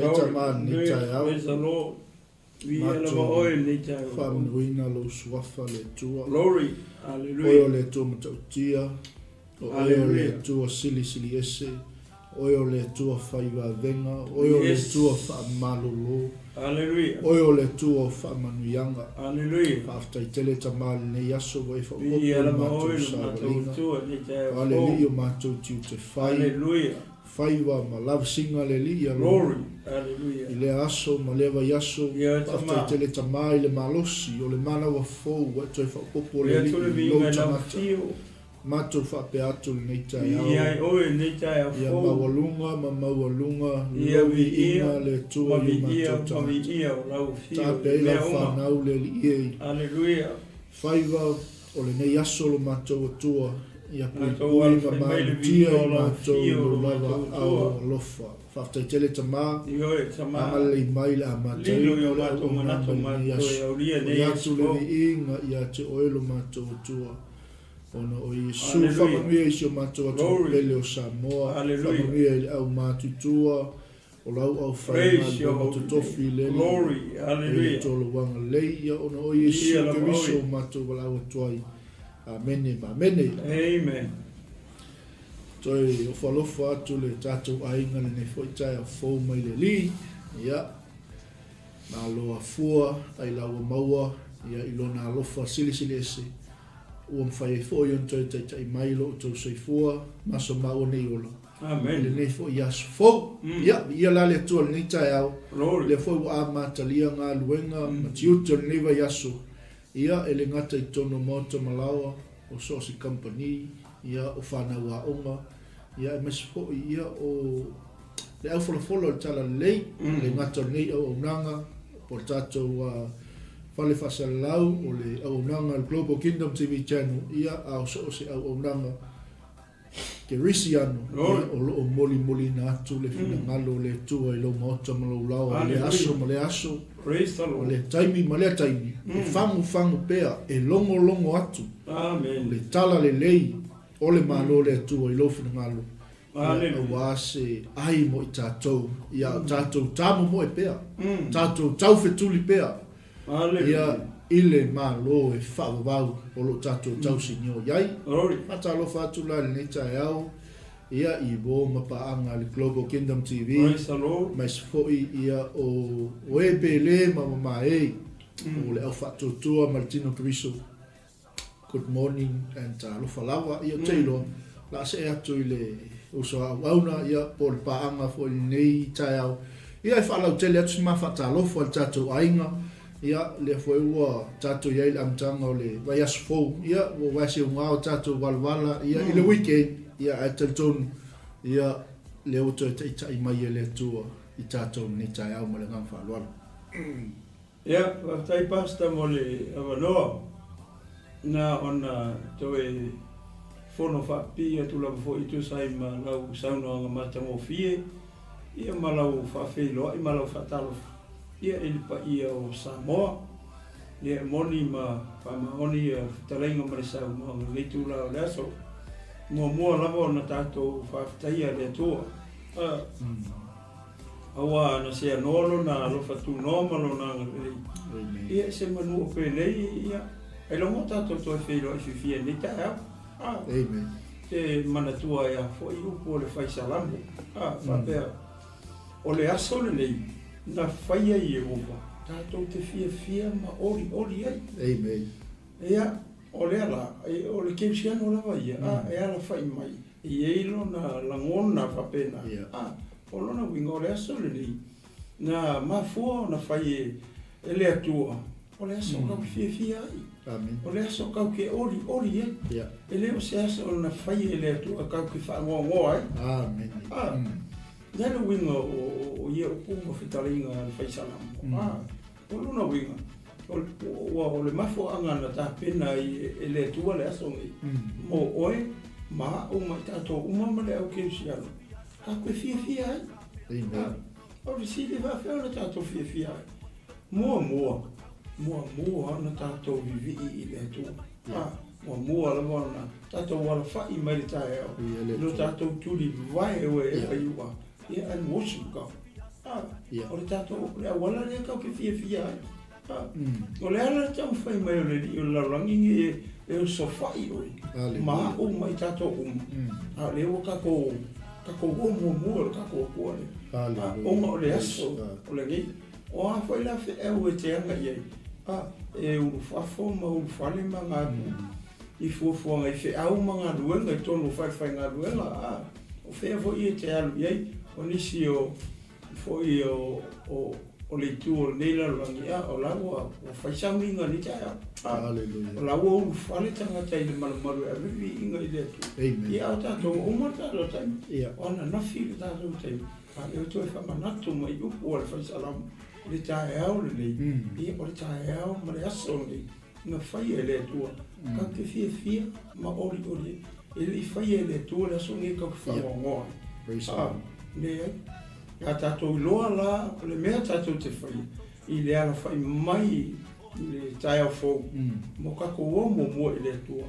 Faafetai Tama i lenei taeao. Matou faamanuina lou suafa le Atua. Oe o le Atua matautia, o Oe o le Atua silisili ese, o Oe o le Atua fai vavega, o Oe o le Atua faamalolo, Oe o le Atua o faamanuiaga. Faafetai tele Tama i lenei aso ua e faaopoopo i le matou savaliga. O a le Alii o matou tiute fai. Faiva ma lavasiga le Alii a lou I lea aso ma lea vaiaso, faafetai tele Tama i le malosi o le manawa fou ua e toe faaopoopo le Alii i lou tagata. Matou faapea atu lenei taeao, ia maualuga ma maualuga lou viiga le Atua i o matou tagata. Taape ai lau fanau le Alii e. Faiva o lenei aso lo matou Atua, ia puipui ma malutia i matou i lou lava ao alofa. Faafetai tele Tama, agalelei mai le amataina o le auaunaga i lenei aso. Foi atu le viiga ia te Oe lo matou Atua, ona o Iesu. Faamanuia i si o matou atunuu pele o Samoa, faamanuia i le au matutua, O lau aufaigaluega totofi i le Alii, e le tolo agalelei ia ona o Iesu Keriso o matou valaau atu ai. Amene ma amene. Amen. Toe ofo alofa atu le tatou aiga lenei foi taeao fou mai le Alii. Ia, malo afua ai la ua maua ia i lona alofa silisili ese ua mafai ai foi ona toe taitai mai lo outou soifua ma so maua nei ola. Amen. I lenei foi aso fou. Ia, viia la le Atua i lenei taeao. Glory. Lea foi ua amatalia galuega ma tiute o lenei vaiaso. Ia, e le gata i totonu o Maota ma Laoa, o so o se kamupani, ia, o fanau aoga, ia, aemaise foi, ia, o le aufolafola o le Talalelei, e le gata o lenei auaunaga, po o le tatou fale faasalalau, o le auaunaga a le Global Kingdom TV Channel, ia, a o so o se auaunaga Kerisiano, ia, o lo o molimoliina atu le finagalo o le Atua i lou maota ma lou laoa i lea aso ma lea aso, o lea taimi ma lea taimi, e fagufagu pea, e logologo atu le talalelei o le Malo o le Atua i lou finagalo, ia, aua se ai mo i tatou, ia o tatou tamomoe pea, tatou taufetuli pea, Ia, i le Malo e faavavau o lo o tatou tausinio i ai. Faatalofa atu la i lenei taeao, ia, i uo ma paaga a le Global Kingdom TV, aemaise foi ia o e pele ma mamae o le au faatuatua ma le tino Keriso. Good morning and talofa lava. Ia, ou te iloa, o le a see atu i le uso a auauna, ia, po o le paaga foi i lenei taeao. Ia, e faalautele atu si ma faatalofa i le tatou aiga. Ia, lea foi ua tatou i ai i le amataga o le vaiaso fou. Ia, ua vaeseuga o tatou valavala, ia, i le weekend. Ia, ae talitonu, ia, lea ua toe taitai mai e le Atua i tatou i lenei taeao ma le agaga faaaloalo. Ia, faafetai Pastor mo le avanoa. Na ona toe fono faapipii atu lava foi e tusa ai ma lau saunoaga matagofie, ia ma lau faafeiloai ma lau faatalofa, ia i le paia o Samoa. Ia e moni ma faamaoni ia fetalaiga ma le saunoaga i lenei itula o le aso. Muamua lava ona tatou faafetaia le Atua. Aua na seanoa lona alofa tunoa ma lona agalelei. Ia se manu o penei ia ailoga o tatou toe feiloai fiafia i lenei taeao. Ah. Amen. Te manatua ai a foi upu o le fai salamo. Ah, faapea o le aso lenei na faia e Iehova tatou te fiafia ma olioli ai. Amen. Ia, o lea la, o le kerisiano lava ia, ah, e alafai mai. E i ai lona lagona faapena, a, o lona uiga o le aso lenei na mafua ona fai e le Atua, o le aso kau te fiafia ai, o le aso kau te olioli ai, e le o se aso na fai e le Atua kau te faanoanoa ai. A, lea le uiga o ia upu ma fetalaiga a le fai Salamo. A, O lona uiga, ua o le mafuaaga na tapena ai e le Atua le aso lenei, mo oe ma a'u ma i tatou uma ma le au kerisiano, tatou te fiafia ai. Amen. O le fesili, e faapefea ona tatou fiafia ai? Muamua, muamua ona tatou vivii i le Atua. A, muamua lava ona tatou alafai mai le taeao, lo tatou tulivae oe e Iu'a, and worship God. O le tatou, o le auala lea tatou te fiafia ai. O le ala le taumafai mai o le alii o le lalolagi nei e osofai oe ma au ma i tatou uma, a o lea ua tatou, tatou o muamua i le tatou Atua lea, ona o le aso o lenei. O a foi la feau e te aga i ai, e ulufafo ma ulufale ma aga atu i fuafuaga i feau ma galuega i totonu o falefaigaluega, o fea foi e te alu i ai, o nisi o foi o, o, o le itu o lenei lalolagi, a o la ua, ua fai sauniga i lenei taeao. Hallelujah. O la ua ulufale tagata i le malumalu e ave le viiga i le Atua. Amen. Ia, a o tatou, ua uma le tatou taimi. Ia. O ananafi le tatou taimi. A lea ua toe faamanatu mai upu a le Fai Salamo i le taeao lenei. Ia, o le taeao ma le aso lenei na faia e le Atua. Tatou te fiafia ma olioli ai. E le i faia e le Atua le aso lenei tatou te faanoanoa ai. Praise God. Leai. A tatou iloa la o le mea tatou te faia i le alafai mai i le taeao fou mo tatou o muamua i le Atua,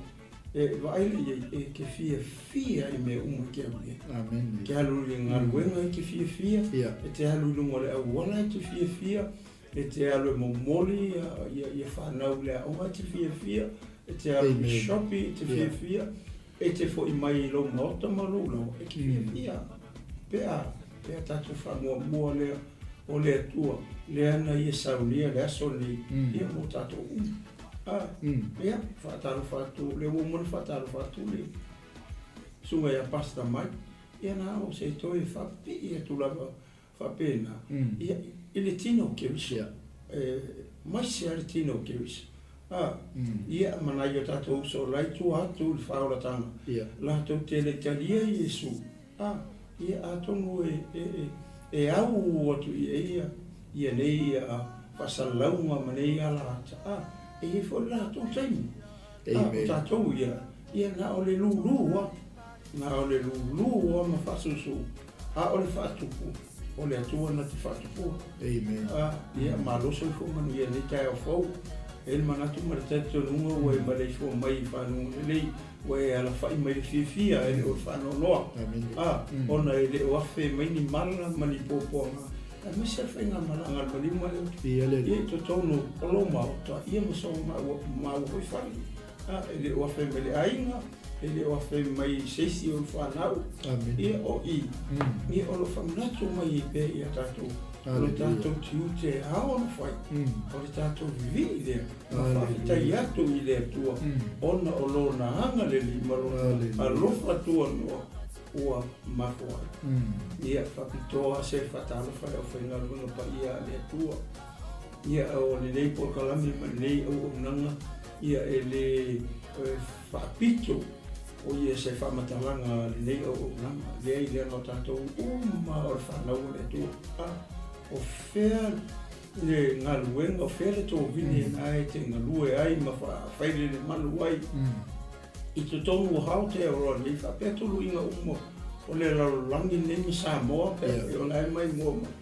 e vaai lea i ai, e te fiafia i mea uma e te alu i ai. Amen. E te alu i le galuega e te fiafia, e te alu i luga o le auala e te fiafia, E te alu e momoli ia fanau i le aoga e te fiafia, e te alu i le shopping e te fiafia, e te foi mai i lou maota ma lou laoa e te fiafia. Pe a, pe a tatou faamuamua lea o le Atua, lea na Ia saunia le aso lenei, ia mo tatou uma. A, ia, faatalofa atu, lea ua uma ona faatalofa atu le susuga ia Pastor Mike, ia na o se toe faapipii atu lava Faapena, ia, i le tino o Keriso, e maise lava le tino o Keriso. A, ia, ma nai o tatou uso o la e i tua atu i le faaolataga, latou te le i talia Iesu, a, ia, atonu e, e, e, e au atu i ai ia, ia nei ia faasalalauga ma nei alaata, a, e i ai foi le latou taimi. A, o tatou ia, ia na o le lulu lava, na o le lulu lava ma faasusu. A o le faatupu, o le Atua na te faatupua. Amen. A, ia, malo soifua manuia i lenei taeao fou. E i ai le manatu ma le talitonuga ua e maleifua mai i faguga lelei, ua e alafai mai i le fiafia e le o le faanoanoa. Amen. A, ona e le o afe mai ni mala ma ni puapuaga, aemaise le faigamalaga a le maliu ma le utu. Ia le Ia i totonu o lou maota, ia ma so maua foi fale. A, e le o afe mai le aiga, e le o afe mai i se isi o fanau. Amen. Ia o i, ia o lo faamanatu mai ai pea ia tatou, o le tatou tiute e ao ona fai, o le tatou vivii lea, ma faafetai atu i le Atua, ona o Lona agalelei ma Lona alofa tuanoa ua mafua ai. Ia faapitoa se faatalofa i le aufaigaluega paia a le Atua. Ia o lenei polokalame ma lenei auaunaga, ia e le faapito o ia se faamatalaga a lenei auaunaga, leai leaga o tatou uma o le fanau a le Atua. A, o fea le galuega, o fea le tovine na e te galue ai ma faafailele malu ai i totonu o Aotearoa nei, faapea tuluiga uma o le lalolagi nei ma Samoa, pe afai o la e maimoa mai.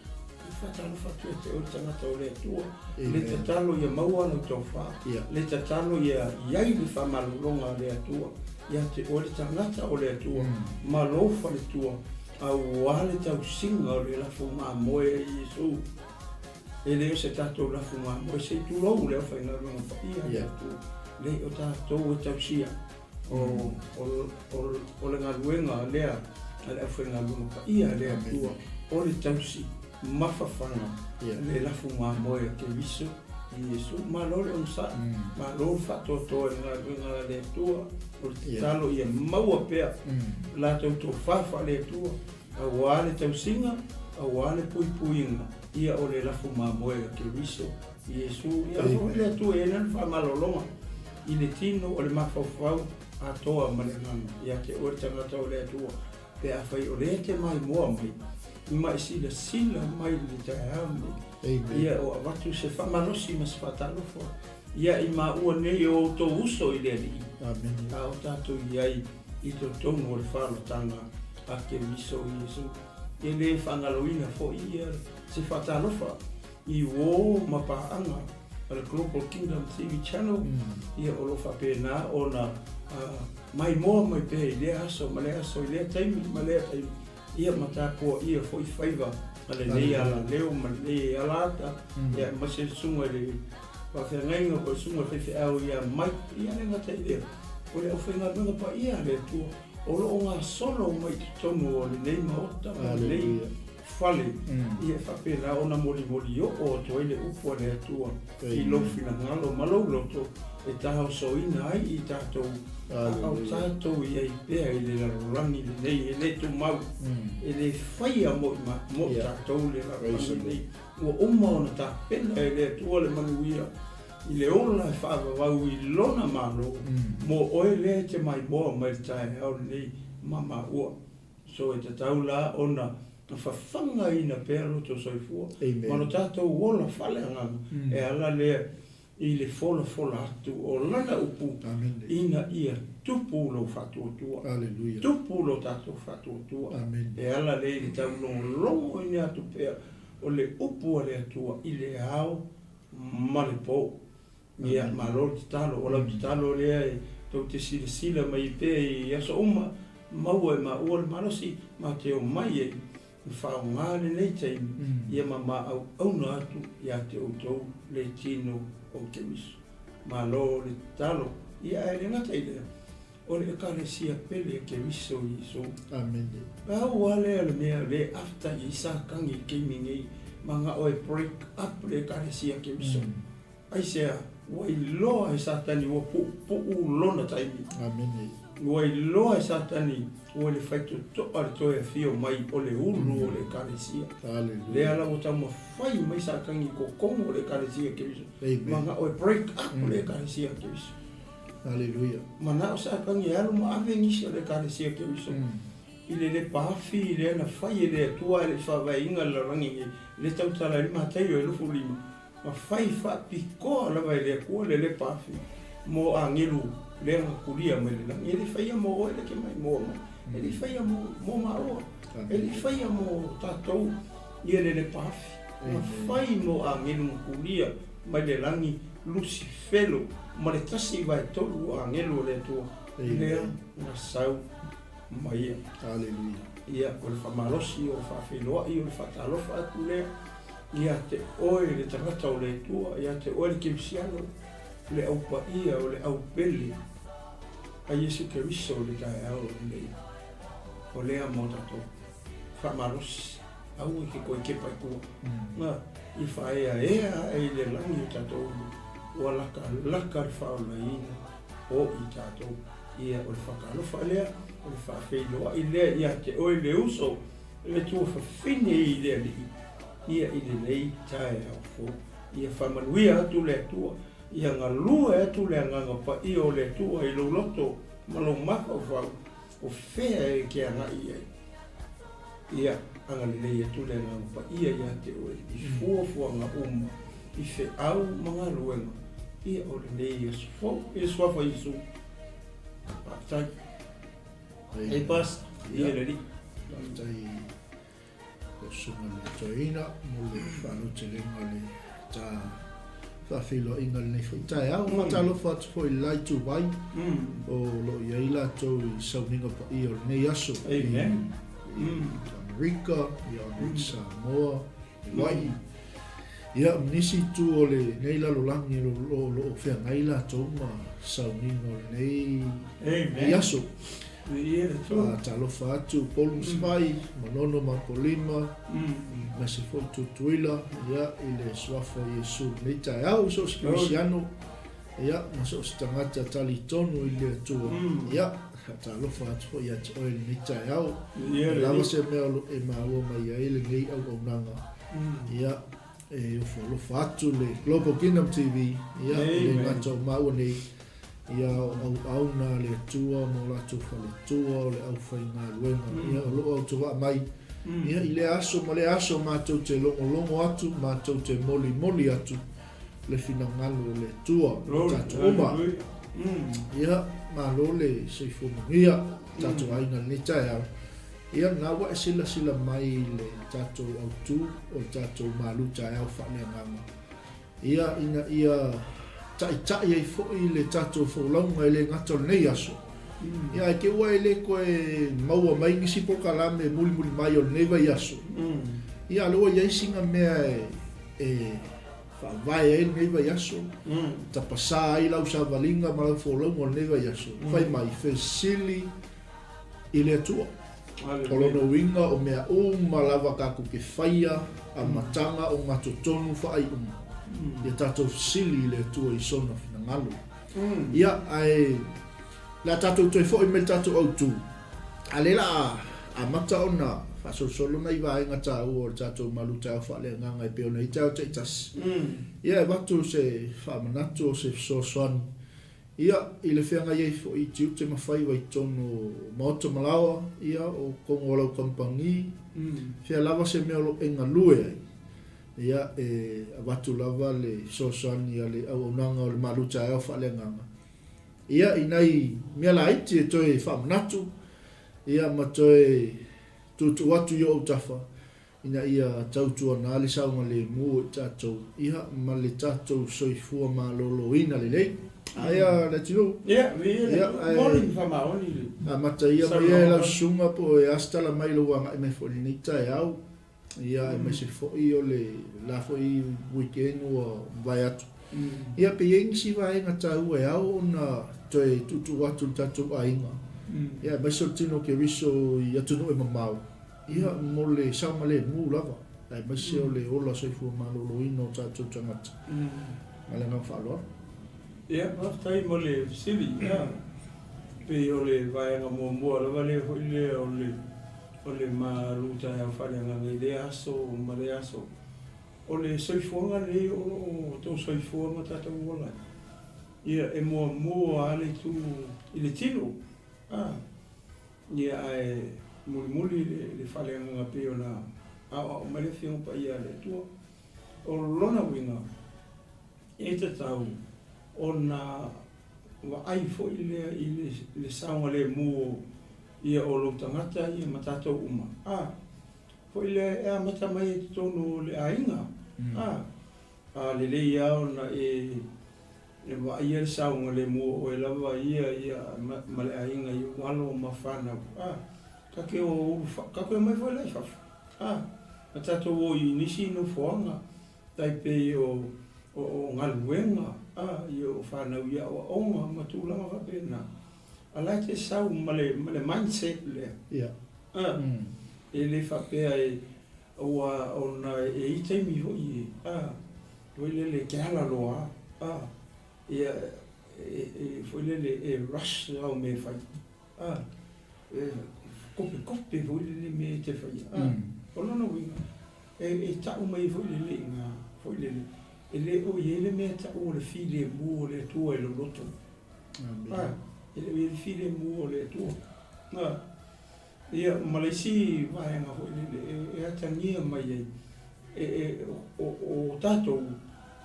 E faatalofa atu ia te oe le tagata o le Atua, le tatalo ia maua lau tofa, le tatalo ia i ai le faamalologa a le Atua ia te oe le tagata o le Atua ma lou faletua, auā le tausiga o le lafo mamoe a Iesu. E le o se tatou lafo mamoe se i tulou le aufaigaluega paia a le Atua, leai o tatou e tausia o, o, o, o le galuega lea a le aufaigaluega paia a le Atua, o le tausi mafafaga le lafu mamoe a Keriso i Iesu. Malo le onosai, malo le faatoatoa i le galuega a le Atua, o le tatalo ia maua pea latou tofa faale-Atua, auā le tausiga, auā le puipuiga, ia o le lafu mamoe a Keriso i Iesu. Ia alofa foi le Atua e i ai lana faamalologa i le tino o le mafaufau atoa ma le agaga ia te oe le tagata o le Atua, pe afai o lea e te maimoa mai ma e silasila mai i le taeao lenei, ia o avatu se faamalosi ma se faatalofa ia i maua nei o outou uso i le Alii, a o tatou i ai i totonu o le faaolataga a Keriso Iesu. E le faagaloina foi ia se faatalofa i uō ma paaga a le Global Kingdom TV Channel, ia o lo o faapena ona maimoa mai pea i lea aso ma lea aso, i lea taimi ma lea taimi. Ia ma tapuaia foi faiva a lenei alaleo ma lenei alaata, ia aemaise le susuga i le faafeagaiga po o le susuga i le faifeau ia Mike, ia le gata i lea, o le aufaigaluega paia a le Atua o lo o gasolo mai i totonu o lenei Maota ma lenei fale, ia e faapena ona molimoli oo atu ai le upu a le Atua i lou finagalo ma lou loto e taosoina ai i tatou, a o tatou i ai pea i le lalolagi lenei e le tumau, e le faia mo i tatou le lalolagi lenei. Ua uma ona tapena e le Atua le manuia i le ola e faavavau i Lona Malo mo oe lea e te maimoa mai i le taeao lenei ma maua. So e tatau la ona fafagaina pea lo outou soifua ma lo tatou ola faaleagaga e ala lea i le folafola atu o Lana upu ina ia tupu lou faatuatua, tupu lo tatou faatuatua e ala lea i le taulogologoina atu pea o le upu a le Atua i le ao ma le po. Ia, malo le tatalo. O lau tatalo lea e tou te silasila mai ai pea i aso uma, maua e maua le malosi ma te omai ai ma faaaoga lenei taimi ia ma maauauna atu ia te outou le tino o Keriso. Malo le tatalo. Ia, ae le gata i lea, o le Ekalesia pele a Keriso Iesu. Amene. Pau lava lea o le mea lea e after i ai Satani i le taimi nei, mana'o e break up le Ekalesia a Keriso. Aisea? Ua iloa e Satani ua puupuu lona taimi. Amene. Ua iloa e Satani ua le faitotoa le toe afio mai o le ulu o le Ekalesia. Haleluia. Lea la ua taumafai mai Satani i totonu o le Ekalesia a Keriso. Amen. Mana'o e break up le Ekalesia a Keriso. Haleluia. Mana'o Satani e alu ma ave nisi o le Ekalesia a Keriso i le lepaafi lea na fai e le Atua ae le i faavaeina le lalolagi nei, lea e tautala ai le Mataio e 25. Na fai faapitoa lava e le Atua le lepa afi mo agelu lea na tulia mai le lagi. E le faia mo oe le ke maimoa mai. E le faia mo, mo maua. E le faia mo tatou ia le lepa afi. Na fai mo agelu na tulia mai le lagi Lusifelo ma le 1/3 o agelu o le Atua lea na sau ma ia. Aleluia. Ia, o le faamalosi, o le faafeiloai, o le faatalofa atu lea. Ia te oe le tagata o le Atua, ia te oe le kerisiano, le au paia o le au pele a Iesu Keriso i le taeao lenei. O lea mo tatou faamalosi, aua e te toe kepa i tua. Na, i faaeaea ae i le lagi o tatou ulu, ua lakalaka le faaolaina o i tatou. Ia, o le faatalofa lea, o le faafeiloai lea ia te oe le uso, le tuafafine i le Alii, ia i lenei taeao fou. Ia faamanuia atu le Atua, ia galue atu le Agaga Paia o le Atua i lou loto ma lou mafaufau, o fea e te agai i ai. Ia agalelei atu le Agaga Paia ia te oe i fuafuaga uma, i feau ma galuega, ia o lenei aso fou. I le Suafa o Iesu. Faafetai. Hei Pastor, ia le Alii. Faafetai lau Susuga i le Toeaina mo le faalautelega o le ta faafeiloaiga i lenei foi taeao. Faatalofa atu foi i le la ituvai o lo o i ai latou i sauniga paia o lenei aso i Amerika, ia i Samoa, Hawaii. Ia, ma nisi itu o lenei lalolagi o lo o feagai latou ma sauniga o lenei aso. Faatalofa atu Upolu ma Savaii, Manono ma Apolima, aemaise foi Tutuila, ia, i le Suafa o Iesu i lenei taeao, i so o se kerisiano, ia, ma so o se tagata talitonu i le Atua. Ia, faatalofa atu foi ia te oe i lenei taeao. E lava se mea o lo o e maua mai ai lenei auaunaga. Ia, e ofo alofa atu le Global Kingdom TV, ia, e le gata o maua nei, ia, o auauna a le Atua ma o latou faletua, o le aufaigaluega, ia, o lo o autovaa mai, ia, i lea aso ma lea aso matou te logologo atu, matou te molimoli atu le finagalo o le Atua i tatou uma. Ia, malo le soifua manuia, tatou aiga i lenei taeao. Ia, lena ua e silasila mai i le tatou autu o le tatou malu taeao faaleagaga, ia, ina ia taitai ai foi le tatou folauga e le gata o lenei aso, Ia, ae te i ua e le toe maua mai nisi polokalame mulimuli mai o lenei vaiaso. Ia, a o lea ua i ai sina mea e faavae ai lenei vaiaso, tapasā ai lau savaliga ma lau folauga o lenei vaiaso, fai mai, fesili i le Atua. O lona uiga o mea uma lava tatou te faia, amataga, ogatotonu, faaiuga, ia tatou fesili i le Atua i sona finagalo. Ia, ae le a tatou toe foi mai i le tatou autu, a o lea la a amata ona faasolosolo nai vaega taua o le tatou malutaeao faaleagaga e pei ona i ai taeao taitasi. Ia, e avatu se faamanatu o se fesoasoani, ia, i le feagai ai foi i tiute ma faiva i totonu o maota ma laoa, ia, o totonu o lau kamupani, fea lava se mea o lo o e galue ai. Ia, e avatu lava le fesoasoani a le auaunaga o le malutaeao faaleagaga, ia, i nai mea laiti e toe faamanatu, ia, ma toe tuutuu atu i ou autafa, ina ia tautuana le saogalemu o i tatou, ia, ma le tatou soifua maloloina lelei. Aia Leatinuu? Ia, viia le Atua. Moni ma faamaoni le Amata ia mai ia e lau susuga po o e a se tala mai i lou agai mai foi i lenei taeao. Ia, aemaise foi o le la foi weekend ua mavae atu. Ia, pe i ai nisi vaega taua e ao ona toe tuutuu atu i le tatou aiga, ia, aemaise o le tino o Keriso i atunuu e mamao, ia, mo le saogalemu lava, aemaise o le ola soifua maloloina o tatou tagata. Ma le agaga faaaloalo. Ia, faafetai mo le fesili. Ia, pei o le vaega muamua lava lea foi lea o le O le malu taeao faaleagaga i lea aso ma lea aso. O le soifuaga lenei o lo o outou soifua ma tatou ola ai, ia e muamua lava le itu i le tino, a, ia ae mulimuli le faaleagaga pei ona aoao mai le Afioga Paia a le Atua. O lona uiga, e tatau ona vaai foi lea i le saogalemu o ia o lou tagata ia ma tatou uma, a, foi lea e amata mai i totonu o le aiga, a, a lelei lava ona e vaaia le saogalemu o oe lava ia ia ma le aiga i ou alo ma fanau, a, ta te o ulu, ta te omai foi la i fafo, a, ma tatou o i nisi nofoaga tai pei o o galuega, a, ia o fanau i aoaoga ma tulaga faapena. A la e te sau ma le ma le mindset lea. Ia. A, e le faapea e ua ona e i ai taimi foi e, a, foi lele e te ala loa a, ia e foi lele e rush lau mea e fai. A, e kopekope foi lele mea e te faia. A, o lona uiga, e tau mai ai foi lele i ina, foi lele, e le o i ai le mea e tau o le filemu o le Atua i lou loto. A, e le o i ai le filemu o le Atua. A, ia, ma le isi vaega foi lele e atagia mai ai, e, o tatou,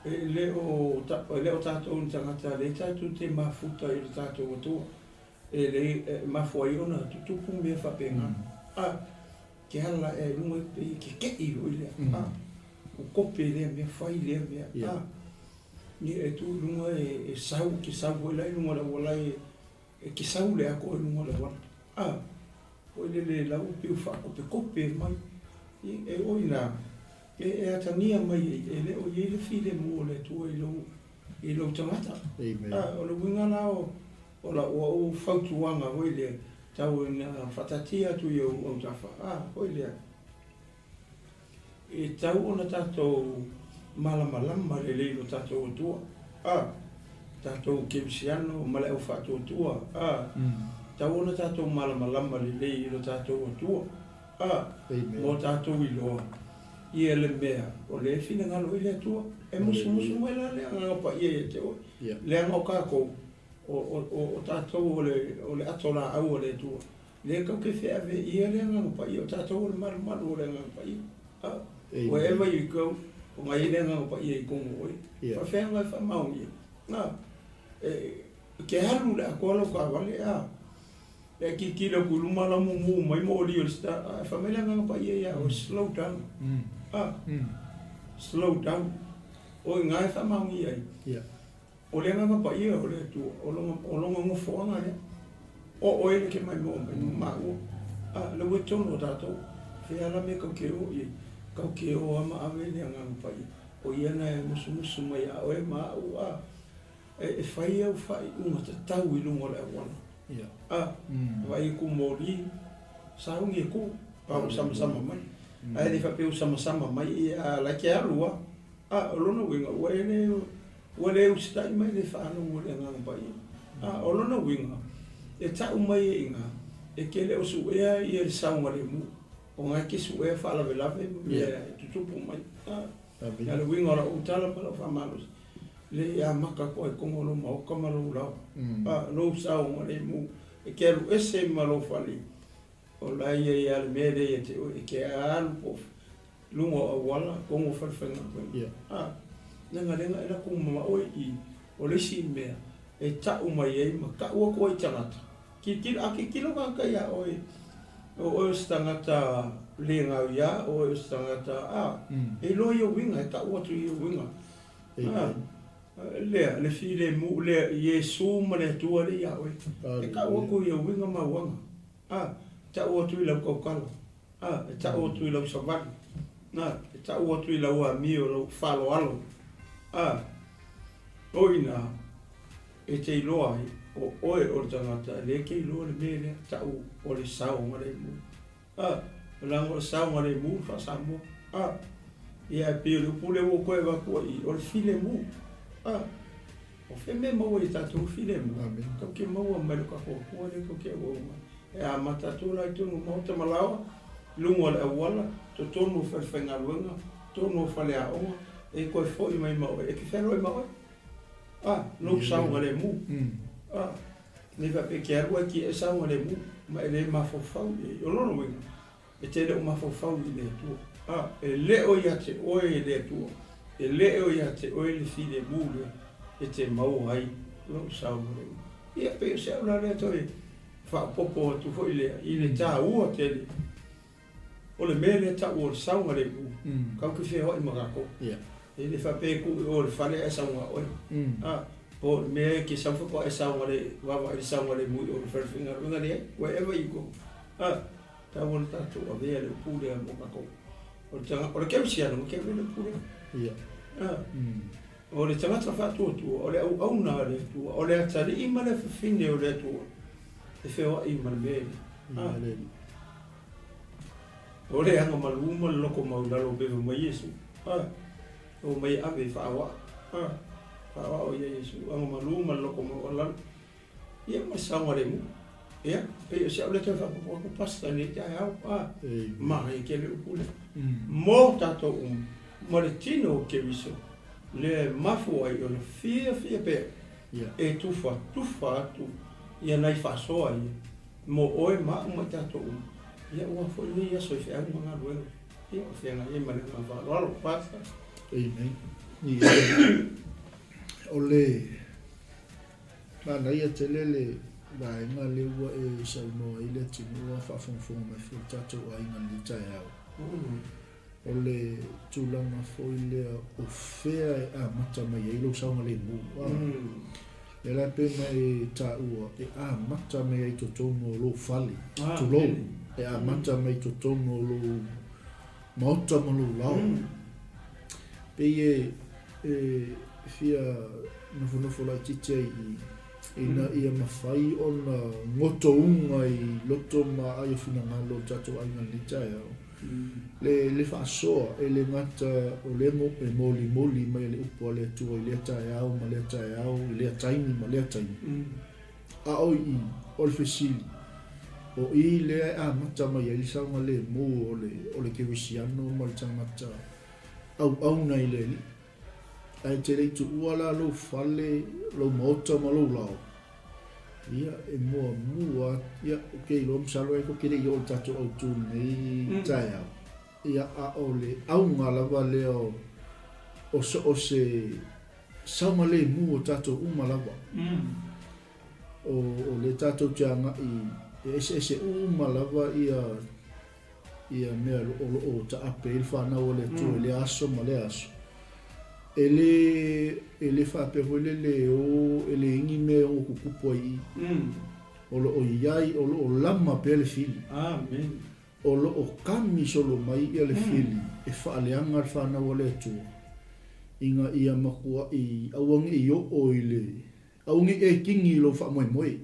e le o, e le o tatou ni tagata lea tatou te mafuta i le tatou Atua. E le mafua ai ona tutupu mea faapena. A, ke ala ea i luga pei e kekeʻi foi lea. A, ua kope lea mea, fai lea mea. A, ia e tu i luga e sau, ke sau foi la i luga o le auala e ke sau le ako i luga o le auala. A, foi lele la ua pei ua faakopekope mai. E oi la, e atagia mai ai, e le o i ai le filemu o le Atua i lou, i lou tagata. A, o le uiga la o O lau au fautuaga foi lea, tau ina faataatia atu i ou autafa, a, foi lea, e tatau ona tatou malamalama lelei i lo tatou Atua, a, tatou kerisiano ma le au faatuatua, a, tatau ona tatou malamalama lelei i lo tatou Atua, a, mo tatou iloa ia le mea o lea e finagalo ai le Atua. E musumusu mai la le Agaga Paia ia te oe, leaga o tatou O tatou o le ato laau a le Atua, lea tatou te feave ia le Agaga Paia, o tatou o le malumalu o le Agaga Paia. Wherever you go, o na i ai le Agaga Paia i totonu o oe. Faafefea ona e faamaonia? Na, e te alu i le atoa lau taavale, a, e tilotilo atu i luma la mumu mai moli o le start, ae fai mai le Agaga Paia ia oe, slow down. A, slow down. O i ina e faamaonia ai. O le Agaga Paia o le Atua, o lona nofoaga lea. O oe le ke mai moa mai ma maua. A, le ua tonu o tatou, fea la mea kau ke o i ai, kau ke o a ma ave le Agaga Paia, o ia na e musumusu mai iā oe ma aʻu, a, e, e fai au faaiuga tatau i luga o le auala. A, vaai e ku moli, sauni e ku, pa ua samasama mai. Ae le faapea ua samasama mai, ia, a la e ke alu a. A, o lona uiga, ua e le, ua le usitai mai le faalogo i le Agaga Paia. A, o lona uiga, e ta'u mai e iga, e te le o su'ea ia le saogalemu, ona e te su'ea faalavelave ma mea e tutupu mai. A, a le uiga o la'u tala ma la'u faamalosi, le i amata atu ai tonu o lou maota ma lou laoa. A, lou saogalemu, e te alu ese ma lou fale, O la ia ia le mea lea ia te oe, e te alu po o luga o auala, tonu o fale faigaluega. Yeah. A, leaga leaga e latou mamao e i, o le isi mea e ta'u mai ai ma ta'u atu ai i tagata, tilotilo, a tilotilo tagata ia oe, o oe o se tagata le gaoia, o oe o se tagata, a, e iloa ia uiga, e ta'u atu ia uiga. A, lea, le filemu, lea, Iesu ma le Atua lea ia oe, e ta'u atu ia uiga ma auaga. A, e ta'u atu i lau tautala. A, e ta'u atu i lau savali. A, e ta'u atu i lau amio, lau fa'aloalo. A, o ina e te iloa ai, o oe o le tagata lea e te iloa le mea lea, ta'u o le saogalemu. A, leaga o le saogalemu le faa-Samoa. A, ia e pei o le upu lea ua ou toe avatu ai i, o le filemu. A, o fea mea e maua ai e tatou le filemu? Amen. Tatou te maua mai lo tatou Atua lea tatou te auau mai. E amata atu la i totonu o maota ma laoa, luga o le auala, totonu o falefaigaluega, totonu o faleaoga, e toe foi mai ma oe, e te fealuai ma oe. A, lou saogalemu. A, Ne i faapea e te alu ae te saogalemu ma e le mafaufau i ai. O lona uiga, e te le o mafaufau i le Atua. A, e le o ia te oe le Atua, e le o ia te oe le filemu lea e te maua ai lou saogalemu. Ia, pei o se au la lea toe faaopoopo atu foi lea i le taua tele o le mea lea ta'u o le saogalemu, kau te feoa'i ma kākou. E le faapea e tuu i o i le fale ae sauga oe. A, po o le mea e te sau faatoa e saogale, vaavaai i le saogalemu i o i le fale faigaluega, leai, wherever you go. A, tau ona tatou avea le upu lea mo kākou. O le taga, o le kerisiano na te avea le upu lea. A, o le tagata faatuatua, o le auauna a le Atua, o le atalii ma le afafine o le Atua, e feoa'i ma le mea lea. A, O le agamalu ma le loko maulalo o Beva mai Iesu, a, o mai ave e faaoao, a, faaoao ia Iesu, agamalu ma le loko maualalo, ia ma le saogalemu. Ia, pei o si au lea toe faaopoopo atu Pastor i lenei taeao, a, manaia tele upu lea. Mo tatou uma, ma le tino o Keriso, lea e mafua ai ona fiafia pea e tufatufa atu ia nai faasoa ia Mo oe ma aʻu ma i tatou uma, ia ua foi nei aso i feau ma galuega, ia o feagai ai ma le agaga faaaloalo. Pastor. Amen. Ia, o le manaia tele le vaega lea ua e saunoa ai le atunuu a faafogafoga mai foi le tatou aiga i lenei taeao. O le tulaga foi lea o fea e amata mai ai lou saogalemu. Lea la pei ona e taua, e amata mai ai i totonu o lou fale, tulou, e amata mai i totonu o lou maota ma lou laoa. Pei e fia nofonofo laitiiti ai i i, ina ia mafai ona gotouga i loto ma aai o finagalo o le tatou aiga i lenei taeao. Le, le faasoa, e le gata o lea e molimoli mai e le upu a le Atua i lea taeao ma lea taeao, i lea taimi ma lea taimi. A o i, o le fesili, o i lea e amata mai ai le saogalemu o le, o le kerisiano ma le tagata auauna i le Alii. Ae e te le i tuua la lou fale, lou maota ma lou lao, ia, e muamua, ia, ou te iloa masalo e tou te le i oo i le tatou autu i lenei taeao, ia, a o le auga lava lea o so o se saogalemu o tatou uma lava, o lea tatou te agai e eseese uma lava ia ia mea o lo o taape ai le fanau a le Atua i lea aso ma lea aso. E le, e le faapea foi lele e o, e leai ni mea e ono tutupu ai i i. O lo o i ai, o lo o lama pea le fili. Amen. O lo o kami solo mai ia le fili e faaleaga le fanau a le Atua, ina ia matuaʻi aua ne i oo i le, aua ne i e kini i lou faamoemoe,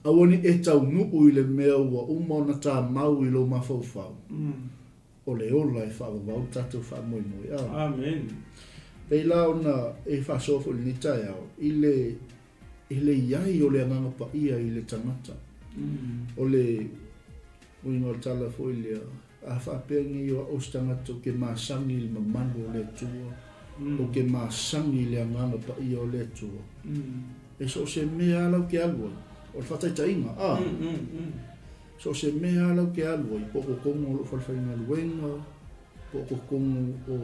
aua ne i e taunuu i le mea ua uma ona tamau i lou mafaufau. O le ola e faavavau le tatou faamoemoe. A. Amen. Pei la ona e faasoa foi i lenei taeao i le i le i ai o le Agaga Paia i le tagata. O le uiga o le tala foi lea, a faapea nei o au se tagata ou te masani i le mamalu o le Atua, ou te masani i le Agaga Paia o le Atua, e so o se mea lava la ou te alu ai, o le faataitaiga, a, so o se mea lava la ou te alu ai, po o totonu o lou falefaigaluega, po o totonu o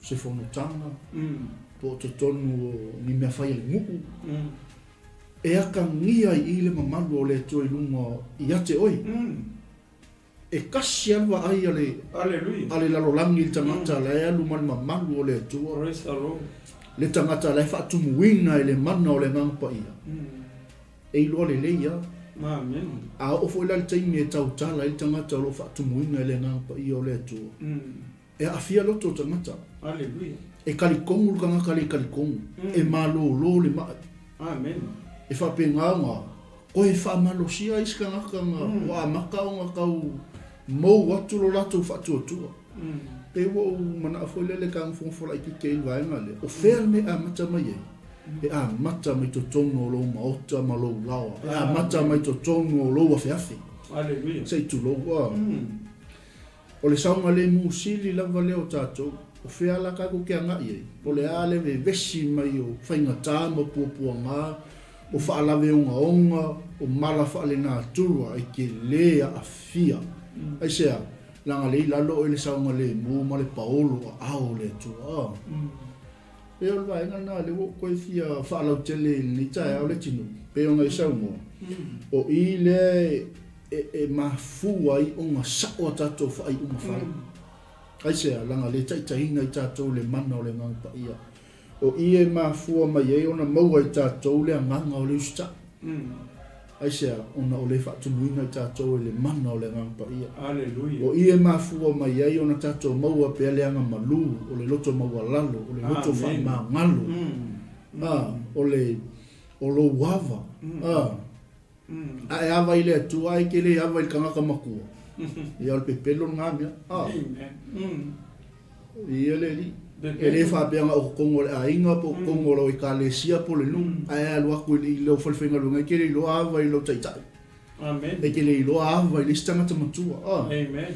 se fonotaga, po o totonu o ni mea fai a le nuu, e akagia i i le mamalu o le Atua i luga ia te oe. E kasi lava le vaai a le, a le lalolagi i le tagata la e alu ma le mamalu o le Atua, le tagata la e faatumuina e le mana o le Agaga Paia, e iloa lelei lava. A oo foi la i le taimi e tautala ai le tagata o lo o faatumuina e le Agaga Paia o le Atua, E aafia loto o tagata. Aleluia. E kalikonu le tagata le kalikonu. E malōlō le maʻi. Amen. E faapena ona toe faamalosia ai isi tagata na ua amata ona tau mou atu lo latou faatuatua. Pei ua ou manaʻo foi lele ka nofonofo laitiiti ai i le vaega lea, o fea le mea e amata mai ai? E amata mai totonu o lou maota ma lou laoa. E amata mai totonu o lou afeafe. Aleluia. Se i tulou a. O le saogalemu sili lava lea o tatou, o fea la tatou te agai ai? Po o le a le vevesi mai o faigata ma puapuaga, o faalave ogaoga, o mala faalenatura e te lē aafia. Aisea? Leaga lea i lalo oe i le saogalemu ma le paolo aao o le Atua. Pei o le vaega lena lea ua ou toe fia faalautele i lenei taeao le atunuu, pei ona e saunoa, o i lea e mafua ai ona sao a tatou faaiuga fai. Aisea? Leaga lea e taitaiina i tatou le mana o le Agaga Paia. O i e mafua mai ai ona maua e tatou le agaga o le usitai. Aisea? Ona o lea e faatumuina i tatou e le mana o le Agaga Paia. Aleluia. O i e mafua mai ai ona tatou maua pea le aga malū, o le loto maualalo, o le loto faamagalo, a, o le, o lou ava, a. A e ava i le Atua, ae e te le ava i le tagata matua, ia o le pepelo lena mea, a. Ia le alii. E le faapea na o totonu o le aiga po o totonu o lau ekalesia po o le nuu, ae alu atu i lau falefaigaluega e te le iloa ava i lou taitai. Amen. E te le iloa ava i le isi tagata matua. Ah. Amen.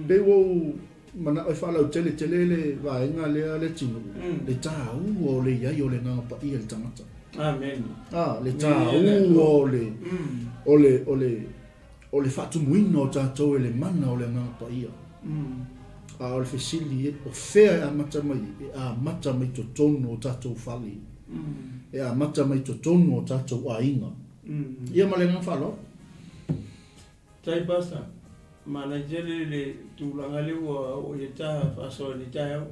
Pei ua ou manao e faalautele tele le vaega lea le atunuu, le taua o le i ai o le Agaga Paia i le tagata. Amen. Ah, le taua o le, o le, o le, O le faatumuina o tatou e le mana o le Agaga Paia. A o le fesili e, o fea e amata mai ai? E amata mai totonu o tatou fale. E amata mai totonu o tatou aiga. Ia ma le agaga faaaloalo. Tai Pastor, manaia tele le tulaga lea ua oo i ai ta faasoa i lenei taeao,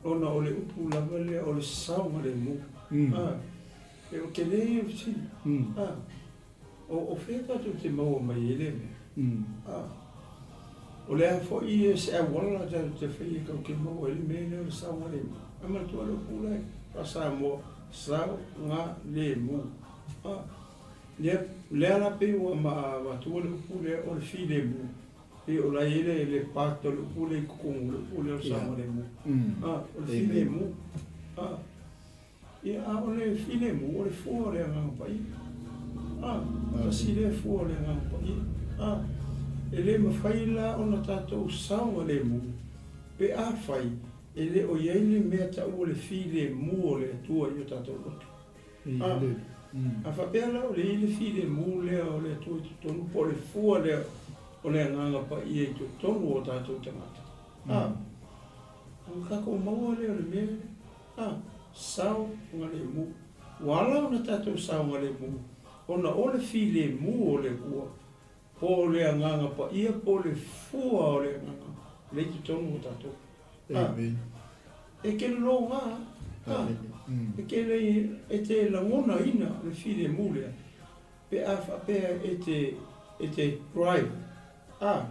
ona o le upu lava lea o le saogalemu. E o tele ia o fesili. O fea tatou te maua mai ai lea mea? O le a foi se auala tatou te faia tatou te maua ai le mea lea o le saogalemu? Ae manatua le upu la e faa-Samoa, saogalemu. Lea la pei ua avatua le upu lea o le filemu, pei o la e i ai le part o le upu lea i totonu o le upu lea o le saogalemu. O le filemu. Ia, a o le filemu, o le fua o le Agaga Paia. A, tasi lea fua o le Agaga Paia. A, e le mafai la ona tatou saogalemu pe afai e le o i ai le mea taua o le filemu o le Atua i o tatou loto. A, a faapea la o le i ai le filemu lea o le Atua i totonu, po o le fua lea o le Agaga Paia i totonu o tatou tagata, a, ona tatou maua lea o le mea lea. A, saogalemu. Ua ala ona tatou saogalemu, ona o le filemu o le Atua, po o le Agaga Paia, po o le fua o le Agaga, lea i totonu o tatou. A, e te loga, a, e te, e te lagonaina le filemu lea. Pe a faapea e te, e te drive, a,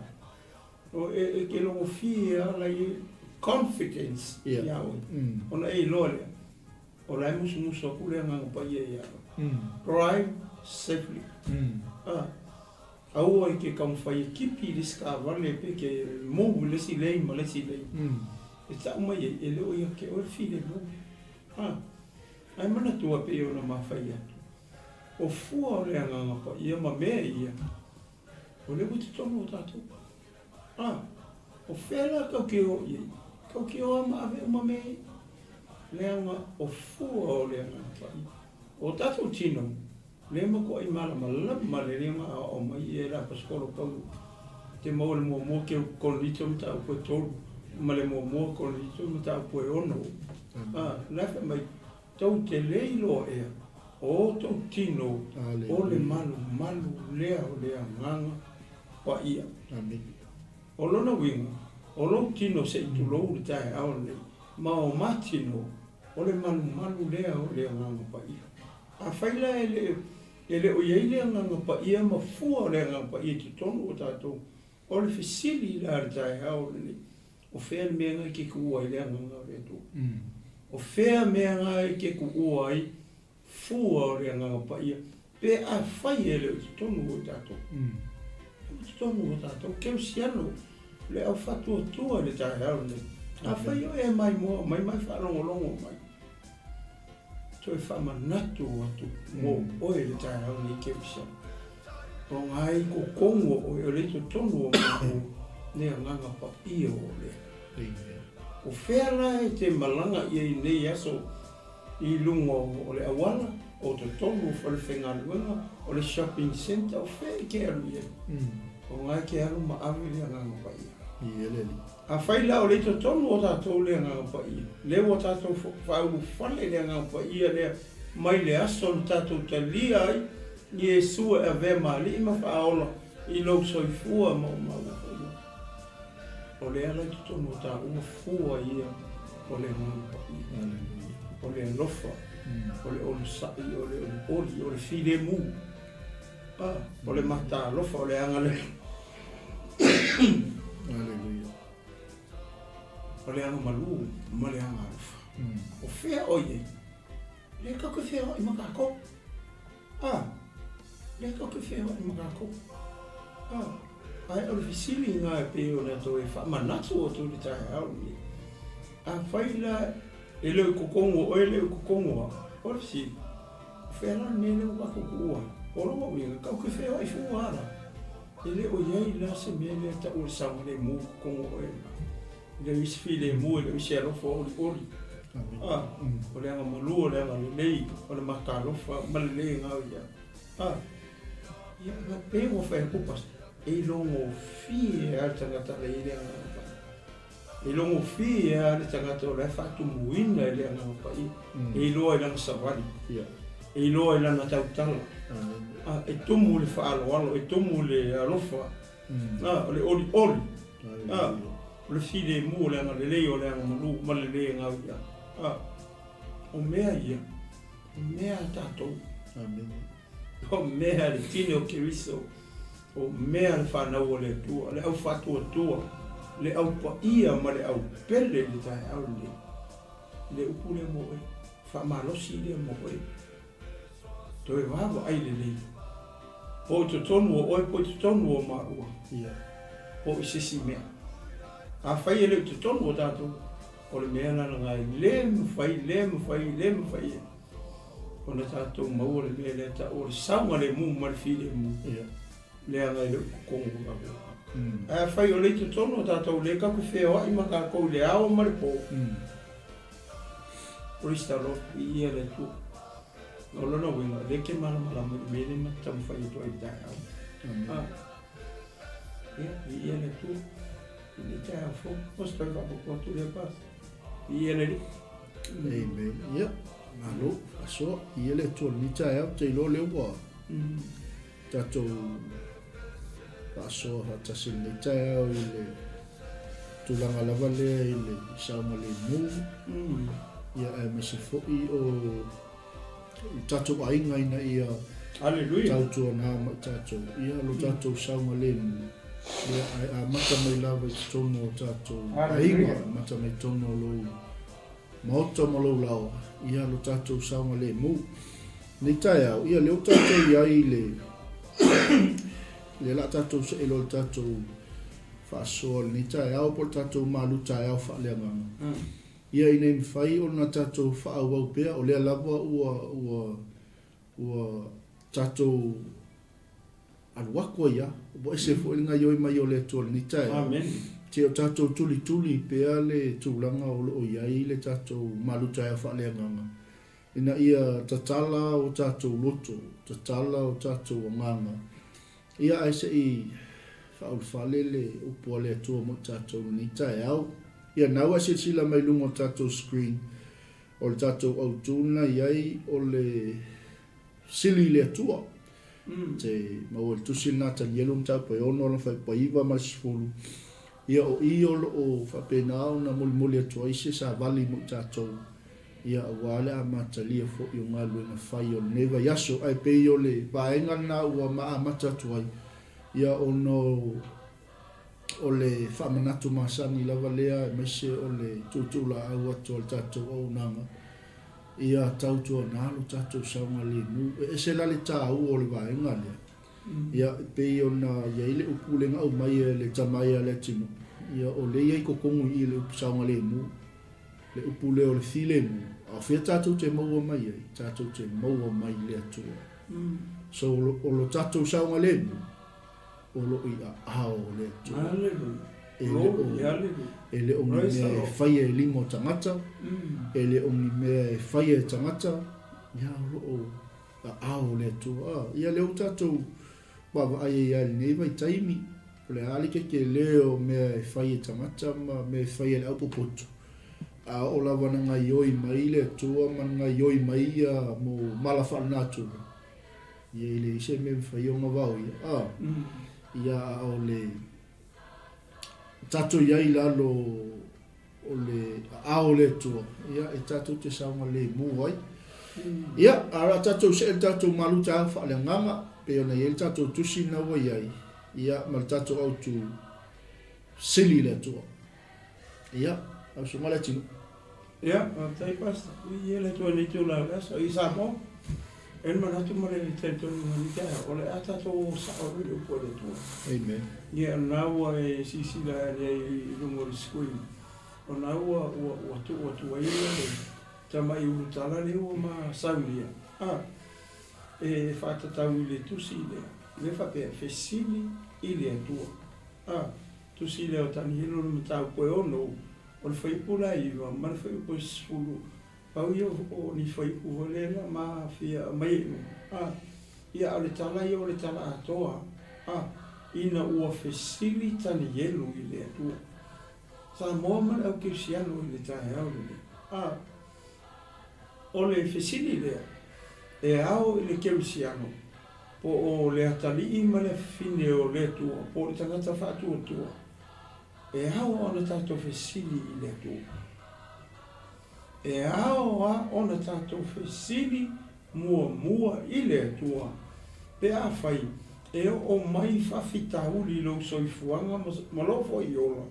o e, e te logofie lava la i confidence ia oe. Ona e iloa lea, o la e musumusu atu le Agaga Paia ia oe. Drive safely. A, aua e te taumafai e tipi i le isi taavale pe te move i le isi lane ma le isi lane. E tau mai ai, e le o ia te oe le filemu. A, ae manatua pei ona mafai atu, o fua o le Agaga Paia ma mea ia, o lea ua i totonu o tatou. A, o fea la kau ke o i ai? Kau ke o a ma ave uma mea ia. Leaga o fua o le Agaga Paia. O tatou tino, lea matuai malamalama lelei ona aoao mai ia e le Aposetolo Paulo, te maua le muamua keu Korinito mataupu e tolu, ma le muamua Korinito mataupu e ono. A, la e fai mai, Tou te le iloa ea, o outou tino o le malumalu lea o le Agaga Paia. O lona uiga, o lou tino se i tulou le taeao lenei, ma o ma tino, o le malumalu lea o le Agaga Paia. Afai la e le, e le o i ai le Agaga Paia ma fua o le Agaga Paia i totonu o tatou, o le fesili la i le taeao lenei, O fea le mea na e te tuua ai le Agaga o le Atua? O fea mea na e te tuua ai fua o le Agaga Paia pe afai e le o i totonu o tatou? O totonu o tatou kerisiano le au faatuatua i le taeao lenei. Afai o e maimoa mai ma e faalogologo mai, toe faamanatu atu mo oe le taeao lenei kerisiano. O ngā i totonu o oe, o le i totonu o mākou, le Agaga Paia o lea. Amen. O fea la e te malaga i ai nei aso i luga o le auala, o totonu o fale faigaluega, o le shopping centre, o fea e te alu i ai? O ngā e te alu ma ave le Agaga Paia. I ele li. Afai la o le i totonu o tatou le Agaga Paia, lea ua tatou faaulufale le Agaga Paia lea mai le aso na tatou talia ai Iesu e avea ma Alii ma Faaola i lou soifua maumau o foi oe. O le ala i totonu o taua fua ia o le Agaga Paia, o le alofa, o le onosai, o le olioli, o le filemu, o le mataalofa, o le agalelei. Aleluia. O le agamalu ma le agaalofa. O fea ʻoe i ai? Lea kou ke feoai ma kākou. A, lea kou ke feoai ma kākou. A, ae o le fesili lena e pei ona toe faamanatu atu i le taeao lenei. Afai la e le o i totonu o oe, e le o i totonu o au, o le fesili, o fea la le mea lea ua tatou tuua ai? O lona uiga, kou ke feoai fua la. E le o i ai la se mea lea e tau o le saogalemu i totonu o oe. E le o i ai se filemu, e le o i ai se alofa olioli. A, o le agamalu, o le agalelei, o le mataalofa ma le le gaoia. A, ia, pei ua fai atu Pastor, e ilogofie lava le tagata la e i ai le Agaga Paia. E ilogofie lava le tagata o la e faatumuina i le Agaga Paia. E iloa i lana savali. E iloa i lana tautala. A, e tumu i le faaaloalo, e tumu i le alofa. A, o le olioli. A, o le filemu, o le agalelei, o le agamalu ma le le gaoia. A, o mea ia, o mea a tatou. Amene. O mea a le tino o Keriso, o mea a le fanau a le Atua, le au faatuatua, le au paia ma le au pele i le taeao lenei. Le upu lea mo oe, faamalosi lea mo oe. Toe vaavaai lelei. Po i totonu o oe, po i totonu o maua. Ia. Po i se isi mea. Afai e le o i totonu o tatou, o le mea la lena e le mafai, le mafai, le mafai e ona tatou maua le mea lea e tau o le saogalemu ma le filemu. Ia. Leaga e le o i totonu o tatou. Ae afai o lea i totonu o tatou, lea tatou te feoai ma tatou i le ao ma le po, Praise the Lord, viia le Atua. O lona uiga, o lea e te malamalama i le mea lea ma te taumafai atu ai i le taeao. Ah. Ia, viia le Atua. I lenei taeao fou. O se toe faaopoopo atu lea, Pastor. Viia le Alii. Amen. Ia, malo, faasoa. Viia le Atua i lenei taeao, ou te iloa o lea ua tatou faasoa faatasi i lenei taeao i le tulaga lava lea i le saogalemu, ia aemaise foi o le tatou aiga ina ia Haleluia. Tautuana ma i tatou, ia lo tatou saogalemu, ia ae amata mai lava i totonu o tatou aiga, amata mai totonu o lou maota ma lou laoa, ia lo tatou saogalemu. Nei taeao, ia lea ua tatou i ai i le lea la tatou see loa i le tatou faasoa i lenei taeao po o le tatou malu taeao faaleagaga. Ia ina ia mafai ona tatou faaauau pea, o lea lava ua ua ua tatou alu atu ai lava, ua ese foi le gaoioi mai o le Atua i lenei taeao. Amen. Seia o tatou tulituli pea le tulaga o lo o i ai le tatou malu taeao faaleagaga, ina ia tatala o tatou loto, tatala o tatou agaga, ia ae se i faaulufale le upu a le Atua mo i tatou i lenei taeao. Ia na ua e silasila mai i luga o le tatou screen, O le tatou autu lena i ai o le sili i le Atua. Te maua i le tusi lena a Tanielu mataupu e 6 lona fuaiupu e 9 ma le 10. Ia o i o lo o faapena ona molimoli atu ai se savali mo i tatou, ia aua le amatalia foi o galuega fai o lenei vaiaso. Ae pei o le vaega lena ua ma amata atu ai, ia ona o O le faamanatu masani lava lea aemaise o le tuutuulaau atu a le tatou auaunaga, ia tautuana lo tatou saogalemu. E ese la le taua o le vaega lea. Ia, e pei ona i ai le upu lea na aumai e le tama ia Leatinuu, ia o lea e i ai i totonu i i le upu saogalemu, le upu lea o le filemu, a o fea tatou te maua mai ai? Tatou te maua mai i le Atua. So, o lo tatou saogalemu, o lo o i aao o le Atua. E le o, e le o ni mea e faia e lima o tagata, e le o ni mea e faia e tagata, ia o lo o aao o le Atua. A, ia lea ua tatou vaavaai ai lava i lenei vaitaimi, o le a le tetele o mea e fai e tagata ma mea e fai e le aupopoto, a oo lava ina gaioi mai le Atua ma gaioi mai ia mo mala faalenatura, Ia e leai se mea e mafai ona vaoia, a, ia a o le tatou i ai i lalo o le aao o le Atua, ia e tatou te saogalemu ai. Ia, a o le a tatou see i le tatou malu taeao faaleagaga, pei ona i ai le tatou tusi lena ua i ai, ia, ma le tatou autu sili i le Atua. Ia, lau Susuga Leatinuu. Ia, faafetai Pastor. Ui ia le Atua i lenei itula o le aso. I Samoa, e i ai le manatu ma le talitonuga i lenei taeao, o le a tatou o sao loa i le upu a le Atua. Amen. Ia, o lena ua e silasila ane ai i luga o le screen, o lena ua, ua, ua tuu atu ai le tamai ulutala lea ua ma saunia, a, e faatatau i le tusi lea, lea faapea, fesili i le Atua. A, tusi lea o Tanielo i le mataupu e 6, O le fuaiupu la e 9 ma le fuaiupu e 10, pau ia o ni fuaiupu foi lea na ma fia aumai ai i luga, a, ia, a o le tala ia o le tala atoa, a, ina ua fesili Tanielu i le Atua. Samoa ma le au Kerisiano i le taeao lenei, a, o le fesili lea e ao i le Kerisiano po o le atalii ma le afafine o le Atua po o le tagata faatuatua, E ao ona tatou fesili i le Atua. E ao lava ona tatou fesili muamua i le Atua pe afai e oo mai faafitauli i lou soifuaga ma lou foi ola.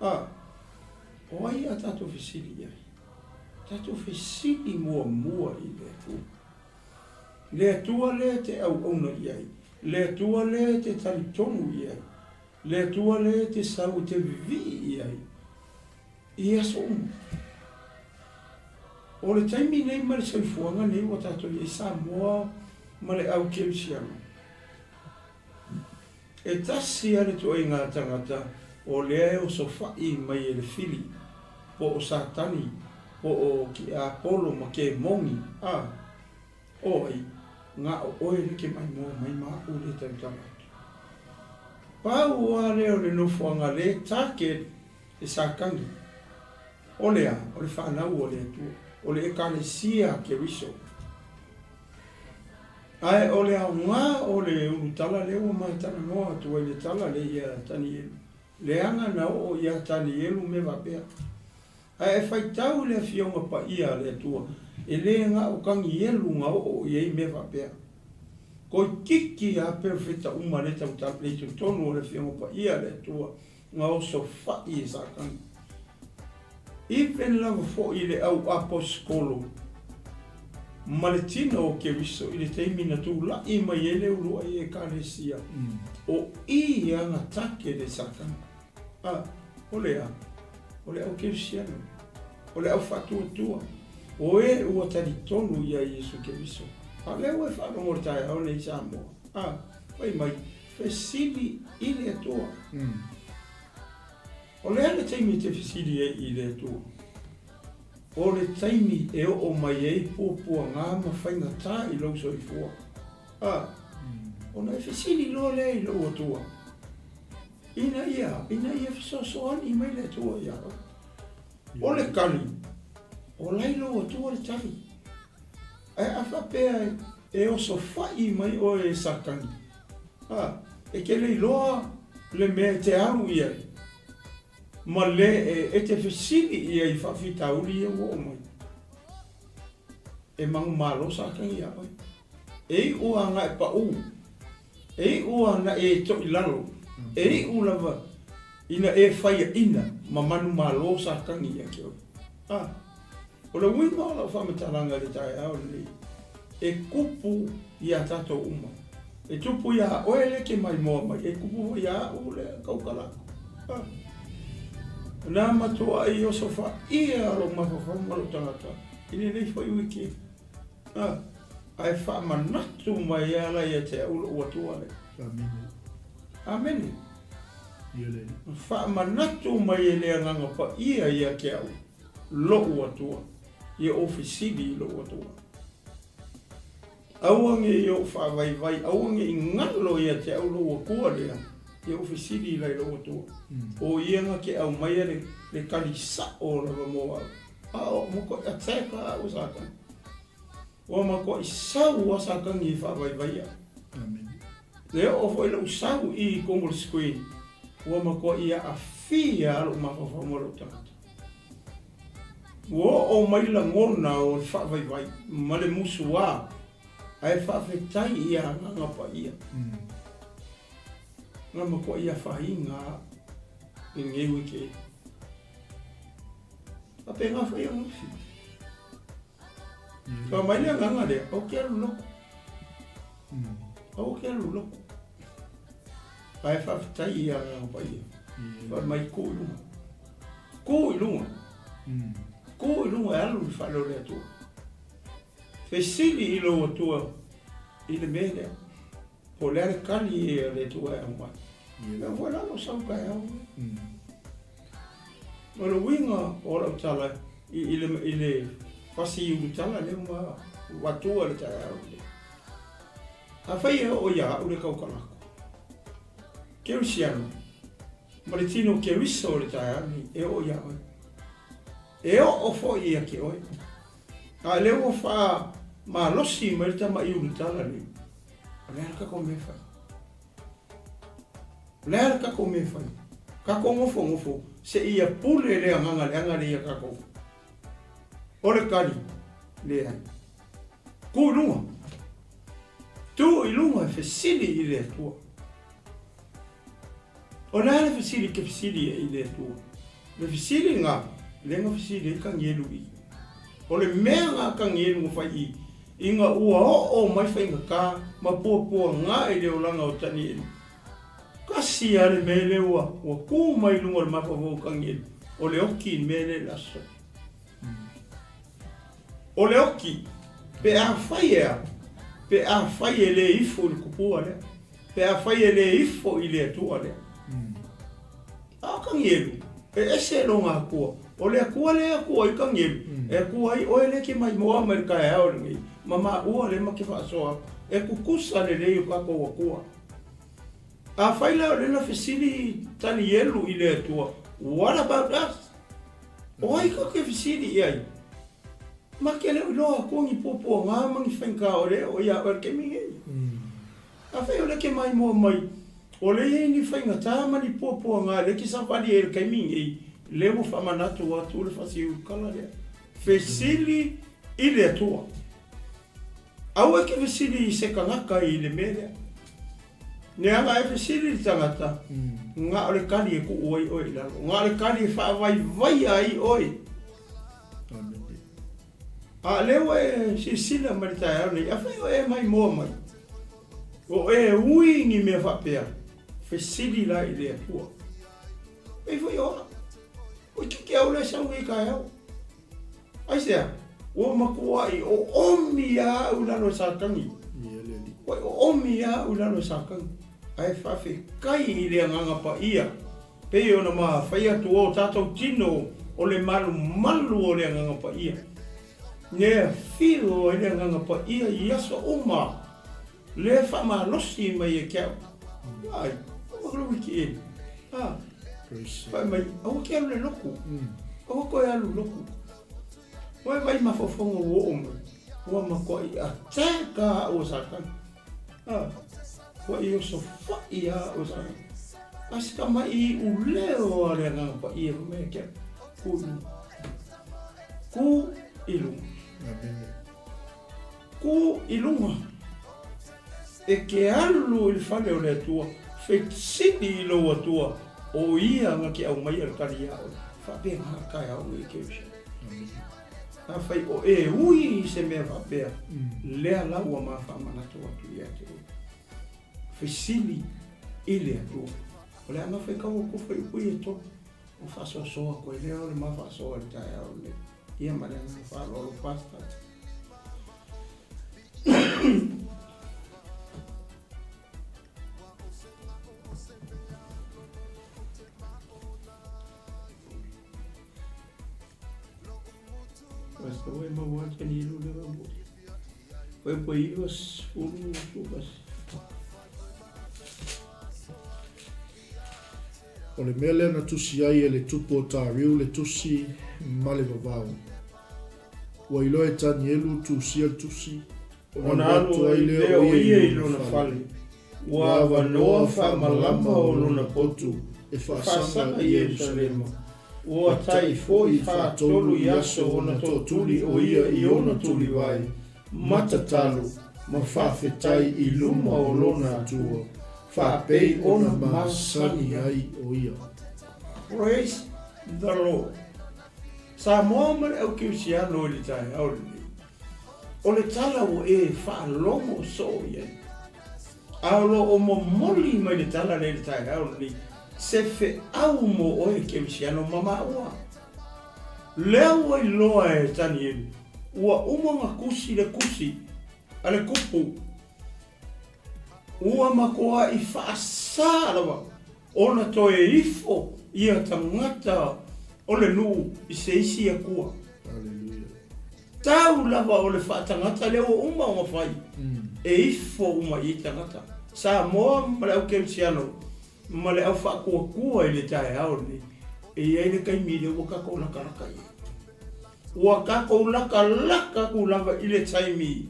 A, o ai a tatou fesili i ai? Tatou fesili muamua i le Atua. Le Atua lea e te auauna i ai, le Atua lea e te talitonu i ai. Le Atua lea e te sau e te vivii i ai i aso uma. O le taimi nei ma le soifuaga nei ua tatou i ai Samoa ma le au kerisiano, e tasi lava le ituaiga tagata o lea e osofai mai e le fili, po o Satani, po o Tiapolo ma Kemoni, a. O ai, na o oe le ke maimoa mai ma aʻu le tautala atu. Pau a lea o le nofoaga le target e Satani, o le a? O le fanau a le Atua, o le Ekalesia a Keriso. Ae o le aoga o le ulutala lea ua ma talanoa atu ai le tala lea ia Tanielu, leaga na oo ia Tanielu mea faapea. Ae e faitau i le Afioga Paia a le Atua, e le na o Tanielu na oo i ai mea faapea. Toeitiiti lava perofeta uma lea tautala i totonu o le Afioga Paia a le Atua na osofai e Satani. Even lava foi i le au aposetolo ma le tino o Keriso i le taimi na tulai mai ai le uluai Ekalesia, o i ana take le Satani. A, o le a? O le au Kerisiano, o le au faatuatua, o e ua talitonu ia Iesu Keriso. A o lea ua e faalogo i le taeao nei Samoa, a, fai mai, fesili i le Atua. O le a le taimi e te fesili ai i le Atua? O le taimi e oo mai ai puapuaga ma faigata i lou soifua. A, ona e fesili loa lea i lou Atua, ina ia, ina ia fesoasoani mai le Atua iā oe. O le tali, o la i lou Atua le tali. Ae a faapea e osofai mai oe e Satani, a, e te le iloa le mea e te alu i ai, ma le e te fesili i ai i faafitauli ia ua oo mai. E manumalo Satani iā oe. E iu ana e paʻū, e iu ana e toʻi lalo, e iu lava ina e faiaʻina ma manumalo Satani ia te oe. A, o le uiga o lau faamatalaga i le taeao lenei, e tupu iā tatou uma. E tupu iā oe le ke maimoa mai, e tupu foi iā aʻu le tautala aku. A, na matuai osofaia lou mafaufau ma lou tagata i lenei foi wiki. A, ae faamanatu mai ala ia te au lou Atua lea. Amene. Amene. Ia le Alii. Faamanatu mai e le Agaga Paia ia te au lou Atua, ia ou fesili i lou Atua. Aua ne i ou faavaivai, aua ne i galo ia te au lou Atua lea, ia ou fesili la i lou Atua. O ia na te aumaia le, le tali sa'o lava mo au. A o matuai attack a au e Satani. Ua matuai sau a Satani e faavaivai au. Amene. Le oo foi lou sau i i tonu o le screen, ua matuai aafia a lou mafaufau ma lou tagata. Ua oo mai lagona o le faavaivai ma le musuā, ae faafetai i Agaga Paia. Na matuai afaina au i lenei weekend. Faapena foi ananafi. Fai mai le agaga lea, aua te alu lotu. Aua te alu lotu. Ae faafetai i Agaga Paia. Fai mai tu i luga. Tu i luga. Tu i luga e alu i le fale o le Atua. Fesili i lou Atua i le mea lea. Po o le a le tali a le Atua e aumai. Lea foi la lou sau taeao. O le uiga o lau tala i le, i le fasi ulutala lea ua avatua i le taeao lenei. Afai e oo ia au le tautala atu, Kerisiano, ma le tino Keriso o le taeao lenei, e oo ia oe. E oo foi ia te oe. A lea ua faamalosi mai le tama'i ulutala lenei, o le a le tatou mea e fai? O le a le tatou mea e fai? Tatou nofonofo seia pule le agaga leaga lea ia tatou. O le tali, leai. Tu i luga. Tu i luga e fesili i le Atua. O le a le fesili ke fesili ai i le Atua? Le fesili nga, le nga fesili ai Kanielu i. O le mea nga Kanielu nga fai i, ina ua oo mai faigata ma puapuaga i le olaga o Tanielu. Kasi a le mea lea ua, ua ku mai i luga o le mafaufau o Kanielu, o le oki i le mea lea i le aso. O le oki, pe afai e a, pe afai e le ifo i le kupua lea, pe afai e le ifo i le Atua lea. A o Kanielu, e ese lona Atua. O le Atua lea e Atua ai Kanielu, e Atua ai oe lea e te maimoa mai le taeao lenei, ma maua lea ma te faasoa, e tutusa lelei o tatou Atua. Afai la o lea na fesili Tanielu i le Atua, what about us? O ai ka ke fesili i ai? Ma ke le o iloa akua ni puapuaga ma ni faigata o le o ia oe le taimi nei. Afai o lea ke maimoa mai, o lea i ai ni faigata ma ni puapuaga lea ke savali ai i le taimi nei, lea ua faamanatu atu le faasiulukala lea. Fesili i le Atua. Aua e te fesili i se tagata i le mea lea. Leaga e fesili le tagata, na o le tali e tuu ai oe i lalo, na o le tali e faavaivaia ai oe. A o lea ua e silasila mai i le taeao lenei, afai o e maimoa mai, o e ui i ni mea faapea, fesili la i le Atua. Pei foi o au, toeitiiti au lea e sau nei i taeao. Aisea? Ua matuai oomi lava au i lalo e Satani. Ua oomi lava au i lalo e Satani. Ae faafetai i le Agaga Paia, pei ona ma fai atu o tatou tino o le malumalu o le Agaga Paia. Lea afio ai le Agaga Paia i aso uma, lea faamalosi mai e te au. Ai, ua lou iki e. Ah, fai mai, aua ke alu le lotu. Aua koe alu i lotu. Ua e vaai mafaufauga ua oo mai, ua matuai attack lava au e Satani. Ah, ua i osofai lava au e Satani. A se tamai iuleo a le Agaga Paia fai mai ia te au, ku i luga. Ku i luga. Ku i luga. E ke alu i le fale o le Atua, fesili i lou Atua, o ia na te aumaia le tali iā oe. Faapena le taeao nei e Kerishon. Afai o e ui i se mea faapea, lea la ua ma faamanatu atu ia te oe. Fesili i le Atua. O le a mafaitau atu fuaiupu ia e tolu, ona faasoasoa atu ai lea o le ma faasoa i le taeao lenei. Ia ma le agaga faaaloalo Pastor. Pastor ua e maua atu ni ilu le mo. Ua e poi iwa sefulu tupasi. O le mea lea na tusi ai e le tupu o Tariu le tusi ma le vavao. Ua iloa e Tanielu tusia le tusi, ona alu atu ai lea o ia i lona fale. Ua avanoa faamalama o lona potu e faasaga i Ierusalema. Ua tai foi faatolu i aso ona tootuli o ia i ona tulivae, ma tatalo, ma faafetai i luma o lona Atua, faapei ona masani ai o ia. Praise the Lord. Samoa ma le au Kerisiano i le taeao lenei. O le tala ua e faalogo soo i ai, a o lo o momoli mai le tala lea i le taeao lenei, se feau mo oe Kerisiano ma maua. Lea ua iloa e Tanielu, ua uma ona tusi le tusi a le tupu, ua matuai faasa lava ona toe ifo ia tagata o le nuu i se isi Atua. Tau lava o le faatagata lea ua uma ona fai, e ifo uma i ai tagata. Samoa ma le au Kerisiano ma le au faatuatua i le taeao lenei, e i ai le taimi lea ua tatou latalata i ai. Ua tatou latalata atu lava i le taimi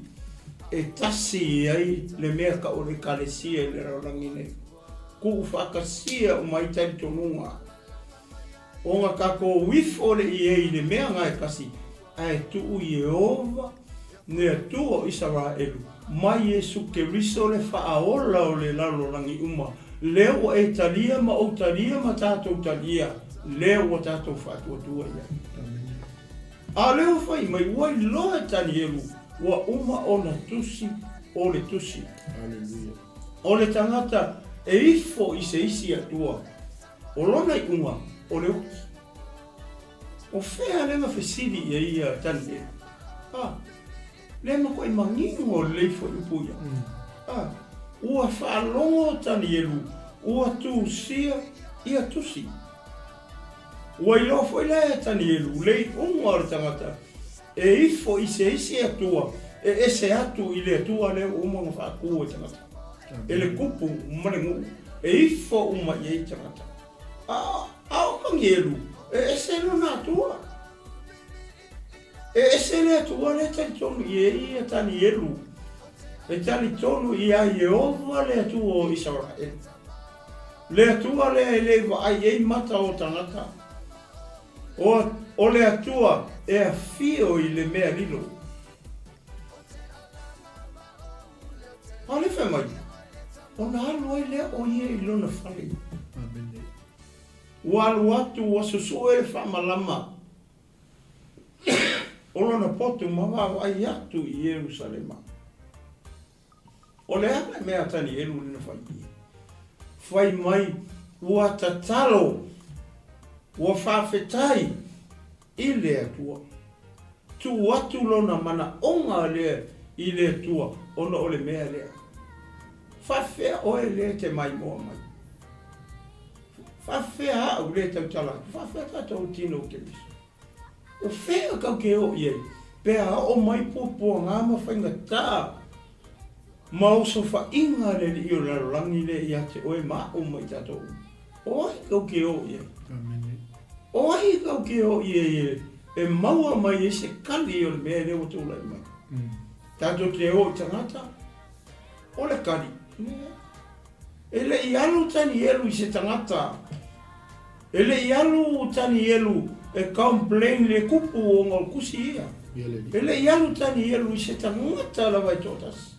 e tasi ai le mea tau o le Ekalesia i le lalolagi nei. Tuufaatasia uma ai talitonuga ona tatou ifo le i ai i le mea na e tasi, ae tuu Ieova, le Atua o Isaraelu, ma Iesu Keriso le Faaola o le lalolagi uma, lea ua e talia ma ou talia ma tatou talia, lea ua tatou faatuatua i ai. A o lea ua fai mai, ua iloa e Tanielu, ua uma ona tusi o le tusi. O le tagata e ifo i se isi Atua, o lona iuga o le oti. O fea lea na fesili i ai ia Tanielu? A, lea matuai manino lelei fuaiupu ia. A, ua faalogo Tanielu ua tusia ia tusi. Ua iloa foi la e Tanielu le iuga o le tagata e ifo i se isi Atua e ese atu i le Atua lea ua uma ona faatu e tagata, e le tupu ma le nuu, e ifo uma i ai tagata. A, a o Tanielu, e ese lona Atua. E ese le Atua lea e talitonu i ai ia Tanielu. E talitonu ia Ieova le Atua o Isaraelu. Le Atua lea e le vaai ai mata o tagata. O, o le Atua e afio i le mea lilo. A o lea fai mai, ona alu ai lea o ia i lona fale. Amene. Ua alu atu ua susue le faamalama o lona potu ma vaavaai atu i Ierusalema. O le a le mea a Tanielu lena fai i? Fai mai ua tatalo, ua faafetai i le Atua. Tuu atu lona manaoga lea i le Atua ona o le mea lea. Faafefea oe lea e te maimoa mai? Faafefea au lea e tautala atu? Faafefea tatou tino o Keriso? O fea kau ke oo i ai pe a oo mai puapuaga ma faigata ma osofaiga a le alii o le lalolagi lea ia te oe ma au ma i tatou uma? O ai kau ke oo i ai? O ai kau ke oo i ai e maua mai ai se kali o le mea lea ua tulai mai? Tatou te oo i tagata, o le kali, E le i alu Tanielu i se tagata. E le i alu Tanielu e complain le kupu ona o kusi ia. E le i alu Tanielu i se tagata lava e toatasi.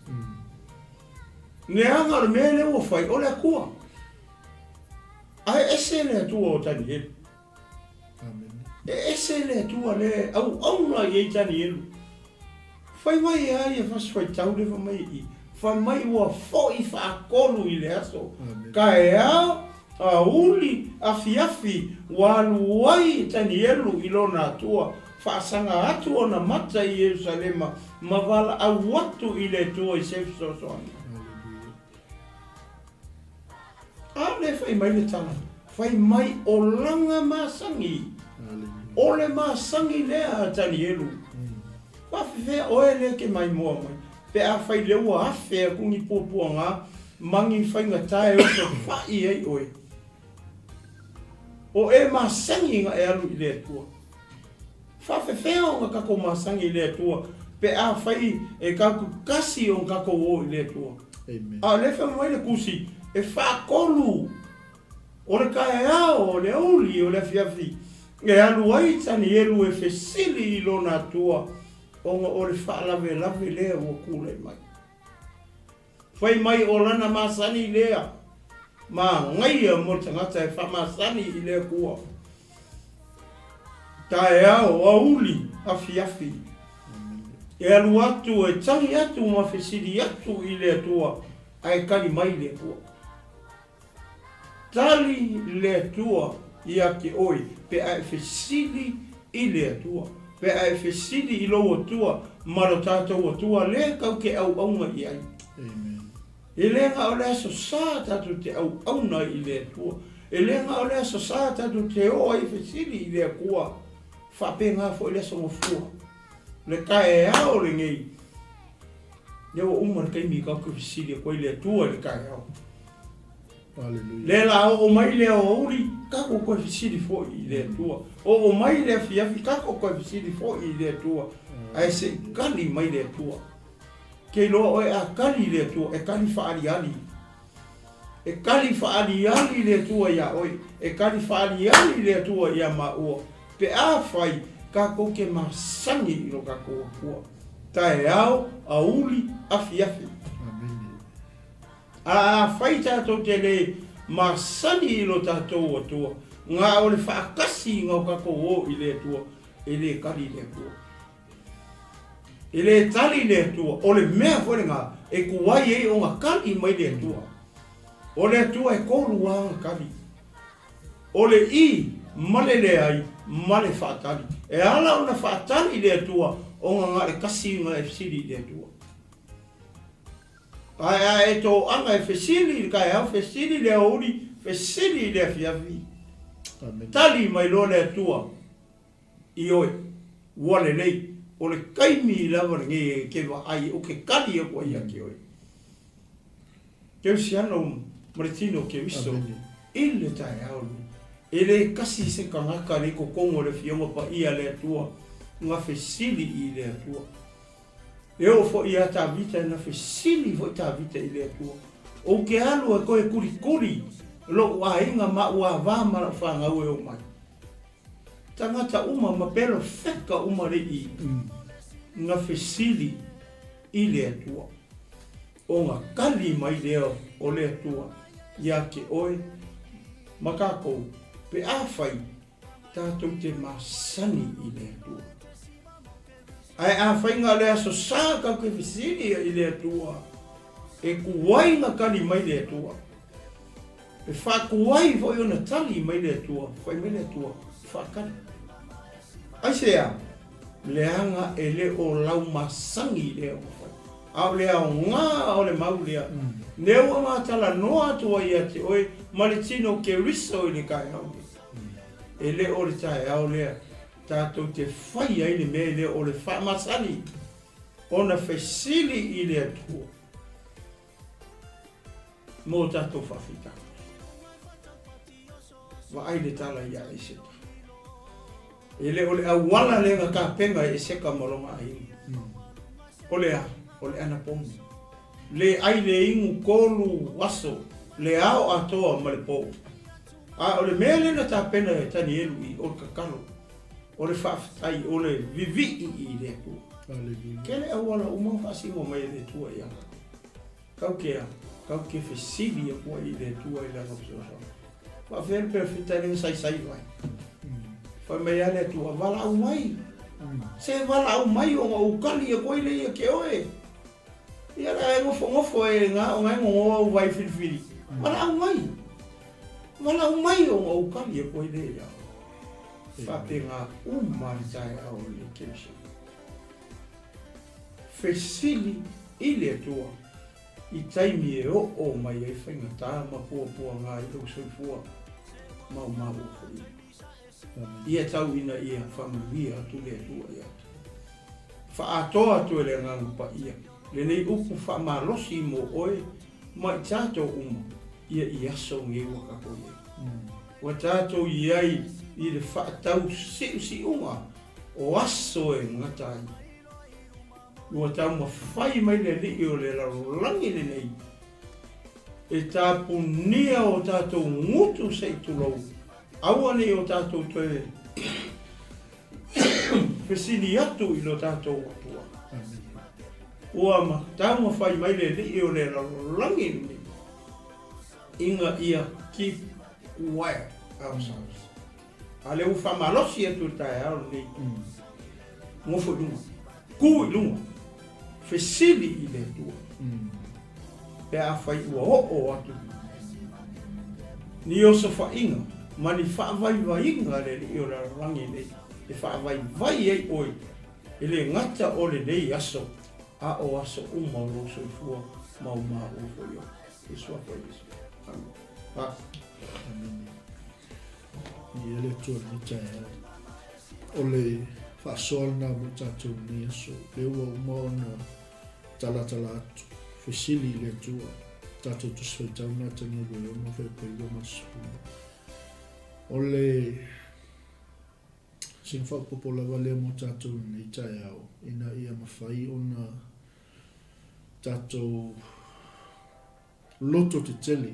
Leaga o le mea lea ua fai, o le Atua. Ae ese le Atua o Tanielu. E ese le Atua lea e auauna i ai Tanielu. Fai mai e a ia fasi faitau lea fai mai i i. Fai mai ua foi faatolu i le aso. Taeao, aoauli, afiafi, ua alu ai Tanielu i lona Atua, faasaga atu ona mata i Ierusalema ma valaau atu i le Atua i se fesoasoani. A lea fai mai le tala, fai mai o lana masani, o le masani lea a Tanielu. Faafefea oe lea e te maimoa mai, pe afai lea ua afe atu ni puapuaga ma ni faigata e osofai ai oe. O e masani na e alu i le Atua. Faafefea ona tatou masani i le Atua pe afai e tatou kasi ona tatou o i le Atua? A o lea e fai mai le Tusi, e faatolu o le taeao, o le aoauli, o le afiafi, e alu ai Tanielu e fesili i lona Atua ona o le faalavelave lea ua tulai mai. Fai mai o lana masani lea, manaia mo le tagata e faamasani i le Atua. Taeao, aoauli, afiafi, e alu atu, e tagi atu ma fesili atu i le Atua, ae tali mai le Atua. Tali le Atua ia te oe pe a e fesili i le Atua, pe a e fesili i lou Atua ma lo tatou Atua lea kau te auauna i ai. Amen. E le na o le aso sa tatou te auauna ai i le Atua. E le na o le aso sa tatou te oo ai e fesili i le Atua. Faapena foi le aso gafua. Le taeao lenei, lea ua uma le taimi tatou te fesili atu ai i le Atua i le taeao. Aleluia. Lea la oo mai le aoauli, tatou toe fesili foi i le Atua. Oo mai le afiafi, tatou toe fesili foi i le Atua. Ae se i tali mai le Atua. Ke iloa oe a tali le Atua, e tali faaaliali. E tali faaaliali le Atua iā oe, e tali faaaliali le Atua iā māua, pe afai tatou te masani i lo tatou Atua. Taeao, aoauli, afiafi. Amene. A afai tatou te le masani i lo tatou Atua, na o le faatasi na o tatou o i le Atua, e le tali le Atua. E le tali le Atua, o le mea foi lena e tuai ai ona tali mai le Atua. O le Atua e tolu lava ana tali. O le i ma le leai ma le faatali. E ala ona faatali le Atua ona na o le tasi ona e fesili i le Atua. Ae a e toaga e fesili i le taeao, fesili i le aoauli, fesili i le afiafi. Tali mai loa le Atua. Ioe, ua lelei, o le taimi lava lenei e te vaai ou te tali atu ai ia te oe. Kerisiano ma le tino o Keriso i le taeao lenei. E le kasi se tagata le i totonu o le Afioga Paia a le Atua na fesili i le Atua. E oo foi ia Tavita na fesili foi Tavita i le Atua, Ou te alu e toe kulikuli lou aiga ma au ava ma lau fanau e omai. Tagata uma ma pelofeka uma le i na fesili i le Atua. Ona kali mai lea o le Atua ia te oe ma tatou pe afai tatou te masani i le Atua. Ae afai na o le aso sa tatou te fesili i le Atua, e tuai na kali mai le Atua. E faatuai foi ona tali mai le Atua, fai mai le Atua, faatali. Aisea? Leaga e le o lau masani lea ua fai, a o le aoga o le mau lea, lea ua ma talanoa atu ai ia te oe ma le tino Keriso i le taeao lea. E le o le taeao lea tatou te fai ai le mea lea o le faamasani ona fesili i le Atua mo tatou faafitauli. Vaai le tala ia Eseta. E le o le auala lea na tapena e Eseta ma lona aiga. O le a? O le anapogi. Le ai le inu tolu aso, le ao atoa ma le po. A o le mea lea na tapena e Tanielu i, o le tatalo, o le faafetai, o le vivii i le Atua. Tele auala uma na faasino mai e le Atua ia tatou. Tau ke a? Tau ke fesili aku ai i le Atua i lana fesoasoani. Faafefea le perofeta lea na saisai vai? Fai mai lava le Atua, Valaau mai. Se valaau mai ona ou tali atu ai lea ia te oe. Ia la e nofonofo e na ona e nono au vai filifili. Valaau mai. Valaau mai ona ou tali atu ai lea ia oe. Faapena uma le taeao o le Keriso. Fesili i le Atua i taimi e oo mai ai faigata ma puapuaga i lou soifua maumau foi. Ia tau ina ia faamanuia atu le Atua ia te. Faaatoa atu e le Agaga Paia lenei upu faamalosi mo oe ma i tatou uma ia i aso nei ua tatou i ai. Ua tatou i ai i le faatausiusiuga o aso e gata ai. Ua taumafai mai le Alii o le lalolagi lenei e tapunia o tatou gutu se i tulou, aua ne i o tatou toe fesili atu i lo tatou Atua. Ua taumafai mai le Alii o le lalolagi lenei ina ia keep quiet ourselves. A lea ua faamalosi atu i le taeao lenei, nofo i luga, tu i luga, fesili i le Atua, pe afai ua oo atu ni osofaiga ma ni faavaivaiga a le Alii o le lalolagi nei e faavaivai ai oe, e le gata o lenei aso, a o aso uma o lou soifua maumau foi oe. I suafa o Iesu. Amene. Amene. Ia le Atua lenei taeao. O le faasoa lena mo tatou lenei aso. Lea ua uma ona talatala atu, fesili i le Atua, tatou Tusi Faitau na atagia 26 Fepuari 20. O le sina faaopoopo lava lea mo tatou lenei taeao, ina ia mafai ona tatou loto tetele,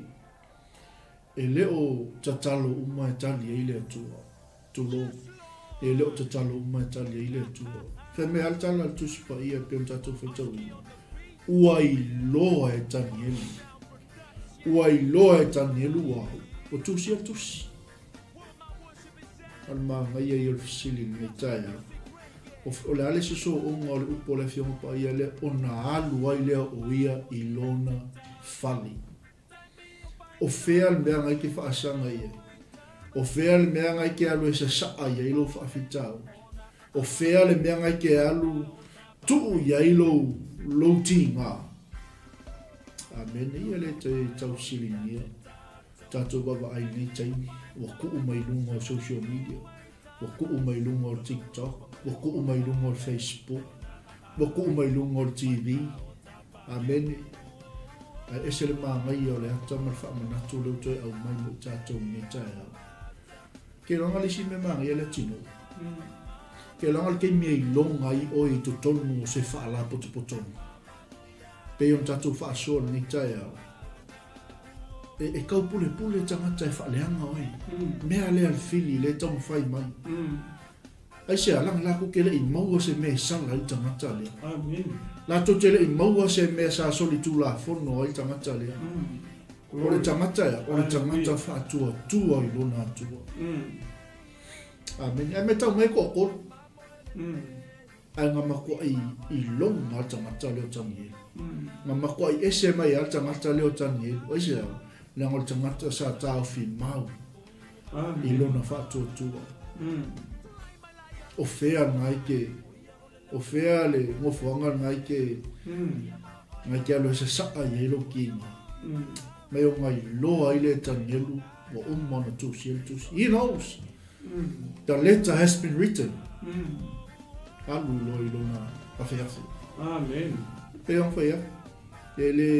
e le o tatalo uma e tali ai le Atua. Tulou. E le o tatalo uma e tali ai le Atua. Fai mai lava le tala a le Tusi Paia e pei ona tatou faitauina, Ua iloa e Tanielu. Ua iloa e Tanielu ua, ua tusia le tusi. A o le manaia ia o le fesili i lenei taeao. O le a le sosooga o le upu a le Afioga Paia lea ona alu ai lea o ia i lona fale. O fea le mea na e te faasaga i ai? O fea le mea na e te alu e sasaa i ai lou faafitauli? O fea le mea na e te alu tuu i ai lou, lou tiga? Amene. Ia le te tausiligia. Tatou vaavaai i lenei taimi, ua tuu mai luga o social media, ua tuu mai luga o le TikTok, ua tuu mai luga o le Facebook, ua tuu mai luga o le TV. Amene. Ae ese le manaia o le ata ma le faamanatu lea ua toe aumai mo i tatou i lenei taeao. Ke iloga le isi mea manaia le atinuu. Ke iloga le taimi e iloga ai oe i totonu o se faalapotopotoga. Pei ona tatou faasoa i lenei taeao, e, e taupulepule tagata e faaleaga oe. Mea lea le fili lea e taumafai mai. Aisea, leaga latou te le i maua se mea e sala ai le tagata lea. Amen. Latou te le i maua se mea sa solitulafono ai le tagata lea. O le tagata ea, o le tagata faatuatua i lona Atua. Amene. Ae matau mai e toatolu. Ae na matuai iloga lava le tagata lea o Tanielu. Na matuai ese mai lava le tagata lea o Tanielu. Aisea? Leaga o le tagata sa taofi mau i lona faatuatua. O fea lena i te, o fea le nofoaga lena i te, na i te alu e sasaa i ai lou tiga. Mai ona iloa ai lea e Tanielu ua uma ona tusia le tusi. He knows. The letter has been written. Alu loa i lona afeafe. Amen. Pei ona fai atu, e le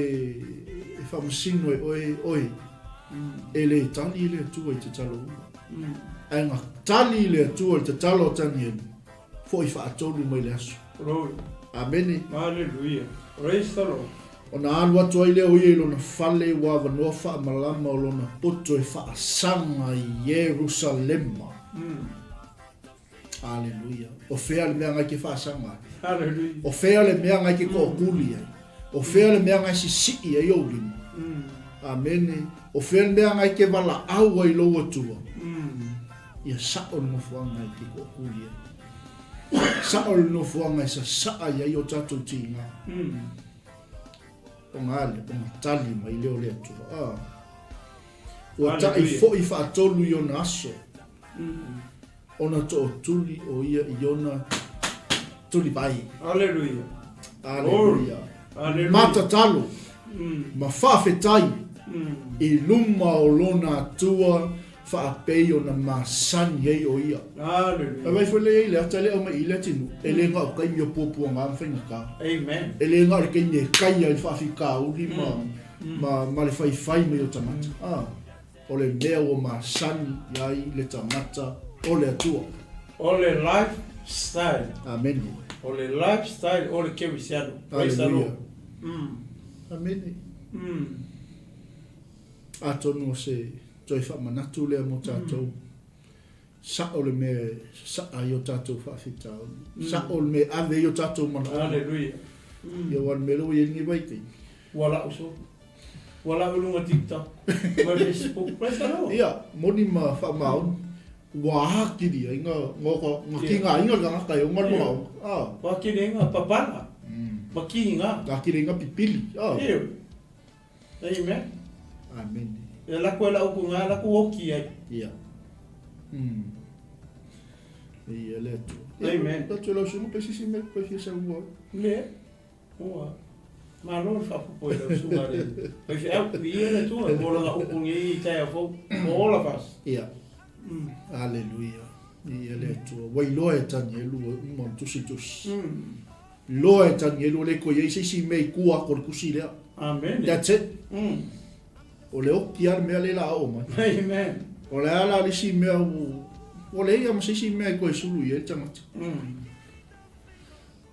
e faamasino e oe oe, e le tali le Atua i tatalo uma. Ae na tali le Atua i le tatalo a Tanielu, foi faatolu mai le aso. Glory. Amene. Hallelujah. Praise the Lord. Ona alu atu ai lea o ia i lona fale ua avanoa faamalama o lona poto e faasaga i Ierusalema. Aleluia. O fea le mea ngai ke faasaga ai? Hallelujah. O fea le mea ngai ke tookuli ai? O fea le mea ngai sisii ai ou lima? Amene. O fea le mea ngai ke valaau ai lou Atua? Ia sao le nofoaga i ke tookuli ai. Sao le nofoaga e sasaa i ai o tatou tiga. Ona ale, ona tali mai lea o le Atua. Ah. Ua taʻi foi faatolu i ona aso, ona tootuli o ia i ona tulivae. Aleluia. Aleluia. Ma tatalo, ma faafetai i luma o lona Atua faapei ona masani ai o ia. Aleluia. Vaai foi lea i le ata lea aumai i le atinuu, e le na o taimi o puapuaga ma faigata. Amen. E le na o le taimi e kai ai le faafitauli ma ma ma le faifai mai o tagata. Ah, o le mea ua masani ai le tagata o le Atua. O le life style. Amene. O le life style o le kerisiano. Praise the Lord. Amene. Atonu o se toe faamanatu lea mo tatou. Sao le mea e sasaa ai o tatou faafitauli. Sao le mea e ave ai o tatou manaoga. Hallelujah. Ia aua o le mea lea ua i ai lenei vaitaimi. Ua lau soo. Ua lau i luga TikTok ma Facebook. Praise the Lord. Ia, moni ma faamaoni. Ua atili ai nga nga kigaina le tagata e ona le manaoga. Ah. Ua atili ai nga papala. Ma kiga. Atili ai nga pipili. Ah. Ioe. Amen. Amen. E lako e lau ku ngā lako oki ai. Ia. Ia le Atua. Amen. Atu e lau susuga pe sisi mea pe fia saunoa. Le. Ua. Malo le faapopo e lau susuga le. Faifeau, viia le Atua mo lana upu nei i taeao fou. For all of us. Ia. Aleluia. Ia le Atua. Ua iloa e Tanielu ua uma ona tusi tusi. Loa e Tanielu le koe i ai se isi mea i tua atu o le tusi lea. Amen. That's it. O le oki lava le mea lea la a oo mai. Amen. O le a la le isi mea ua leai lava ma se isi mea e toe sulu i ai le tagata.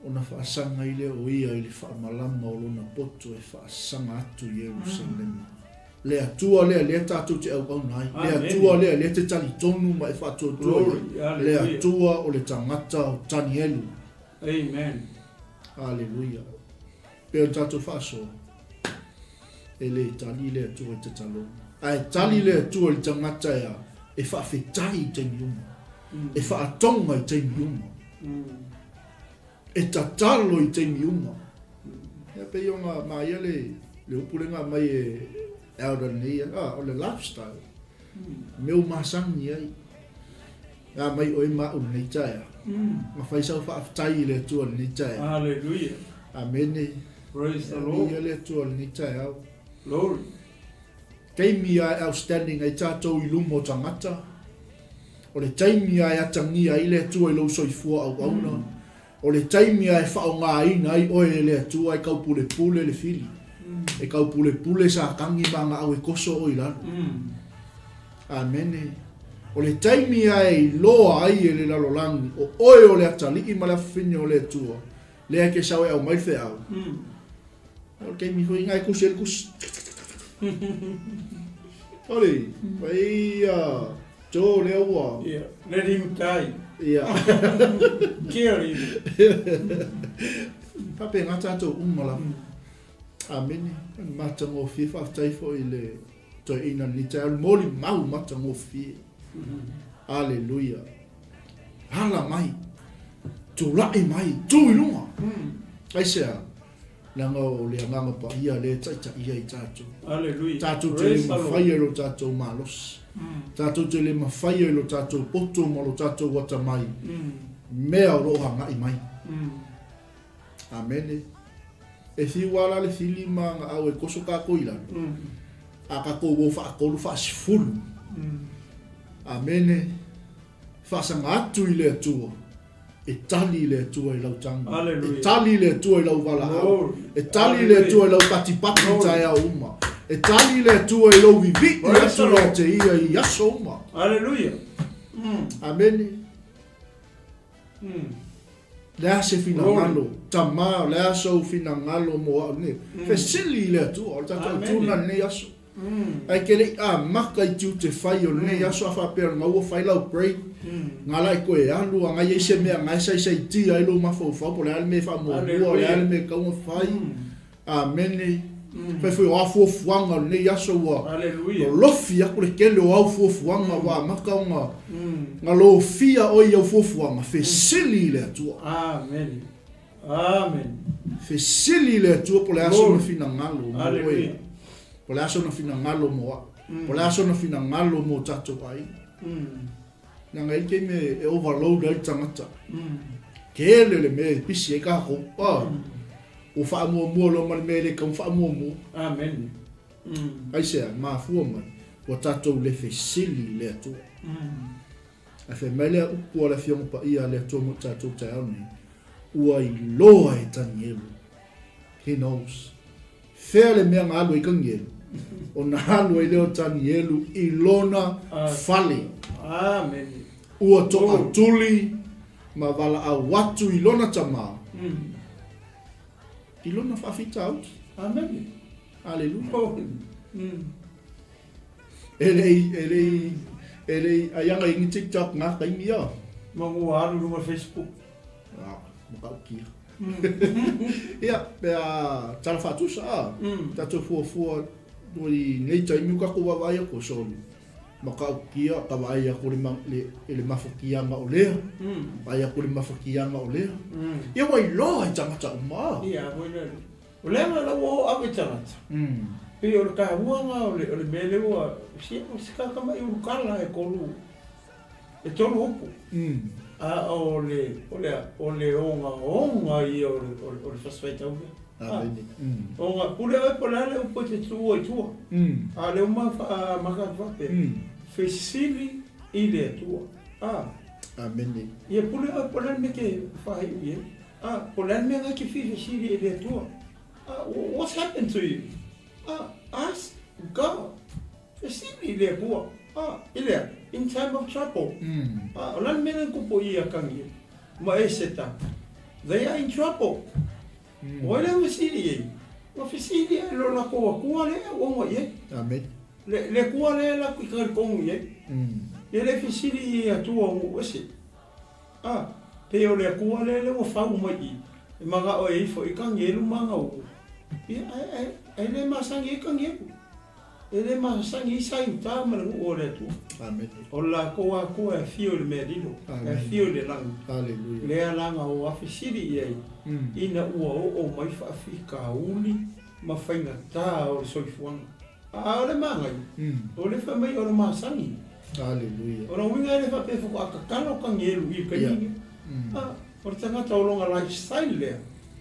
Ona faasaga ai lea o ia i le faamalama o lona poto e faasaga atu i Ierusalema. Le Atua lea lea tatou te auauna ai. Le Atua lea lea te talitonu ma e faatuatua i ai. Le Atua o le tagata o Tanielu. Amen. Aleluia. Pei ona tatou faasoa, e le tali le Atua i tatalo uma. Ae tali le Atua i le tagata e a? E faafetai i taimi uma. E faatoga i taimi uma. E tatalo i taimi uma. Ia pei ona maia le, le upu lea na aumai e Elder nei, ah, o le lifestyle. Mea ua masani ai. A mai oe ma au lenei taeao. Ma fai sau faafetai i le Atua i lenei taeao. Hallelujah. Amene. Praise the Lord. Viia le Atua i lenei taeao. Glory. Taimi a e outstanding ai tatou i luma o tagata, o le taimi a e atagia ai le Atua i lou soifua auauna, o le taimi a e faaaogaina ai oe e le Atua e taupulepule le fili, e taupulepule Satani ma ana auetoso o i lalo. Amene. O le taimi a e iloa ai e le lalolagi o oe o le atalii ma le afafine o le Atua, lea e te sau e aumai le feau. O le taimi foi ina e kusi ai le kusi. Ole, vai ia Joe lea ua. Ia, let him die. Ia. Ke alii. Faapena tatou uma lava. Amene. Matagofie, faafetai foi i le toeaina i lenei taeao, le molimau matagofie. Aleluia. Ala mai, tulai mai, tu i luga. Aisea? Leaga o le Agaga Paia lea e taitaia i tatou. Aleluia. Tatou te le mafaia i lo tatou malosi. Tatou te le mafaia i lo tatou poto ma lo tatou atamai mea o lo o agai mai. Amene. E fiu lava la le fili ma gaau e koso kakou i lalo. A kakou o faatolu faasefulu. Amene. Faasaga atu i le Atua. E tali le Atua i lau taga. E tali le Atua i lau valaau. E tali le Atua i lau patipati i taeao uma. E tali le Atua i lou vivii atu ia te Ia i aso uma. Aleluia. Amene. Le a se finagalo, tama, o le a sou finagalo mo au nei? Fesili i le Atua, o le tatou autu lena i lenei aso. Ae ke le i amata i tiute fai o lenei aso a faapea o lena ua fai lau break, nga la e toe alu a nga i ai se mea nga e saisaitia ai lou mafaufau po o le a le mea e faamuamua, o le a le mea e tatau ona fai. Amene. Fai foi o a fuafuaga o lenei aso ua lolofi atu le tele o au fuafuaga ua amata ona na lofia oe i au fuafuaga, fesili i le Atua. Amene. Amene. Fesili i le Atua po o le a sona finagalo mo oe. Po o le a sona finagalo mo au. Po o le a sona finagalo mo tatou aiga. Leaga e i ai taimi e overload ai le tagata. Tele le mea e pisi ai tatou. Ua faamuamua loa ma le mea e le tatau ona faamuamua. Amen. Aisea? Mafua mai, ua tatou le fesili i le Atua. Ae fai mai lea upu a le Afioga Paia a le Atua mo tatou taeao nei, ua iloa e Tanielu. He knows. Fea le mea na alu ai Tanielu? Ona alu ai lea o Tanielu i lona fale. Amen. Ua toatuli ma valaau atu i lona tama i lona faafitauli. Amen. Aleluia. E lei, e lei, e lei, ai anga i ni TikTok ngā taimi ia. Ma ngua alu lunga Facebook. Ah, matautia. Ia, pe a tala faatusa, a, tatou fuafua i nei taimi o tatou vaavaai atu, soli, matautia ka vaai atu le, le, le mafatiaga o lea, vaai atu le mafatiaga o lea. Ia ua iloa i tagata uma. Ia, foi lea. O le aga la ua oo ave tagata. Pei o le taua o le, o le mea lea ua, si, si kakamai ulukala e kolu, E tolu upu. A o le, o le a? O le ogaoga ia o le, o le, o le fasi faitau lea. Amene. Oga, pule oe po o le a le upu e te tuua i tua. A o lea ua ma faamata atu faapea, fesili i le Atua. A. Amene. Ia pule oe po o le a le mea e te faaiu i ai. A, po o le a le mea na e te fia fesili i le Atua. A, what's happened to you? A, ask God. Fesili i le Atua, a, i le a? In time of trouble. A, o le a le mea lea na tupu i ia Kaniela ma Eseta? They are in trouble. O ai lea na fesili i ai? Na fesili i lo latou Atua lea e auauna i ai. Amen. Le, le Atua lea e latou te talitonu i ai. E le fesili i Atua o nuu ese. A, pei o le Atua lea lea ua fau mai i i, e manao e ifo i Kanielu ma ana ulu. Ia, ae, ae, ae le masani ai Kanielu. E le masani ai sa i uta ma le nuu o le Atua. Amene. O le latou Atua e afio i le mea lilo, e afio i le lagi. Aleluia. Lea la na o afesili i ai, ina ua oo mai faafitauli ma faigata o le soifuaga. A o le manaia, o le fai mai o le masani. Aleluia. O lona uiga e le faapea faatoa tatalo Kanielu i le taimi lenei. A, o le tagata o lona lifestyle lea,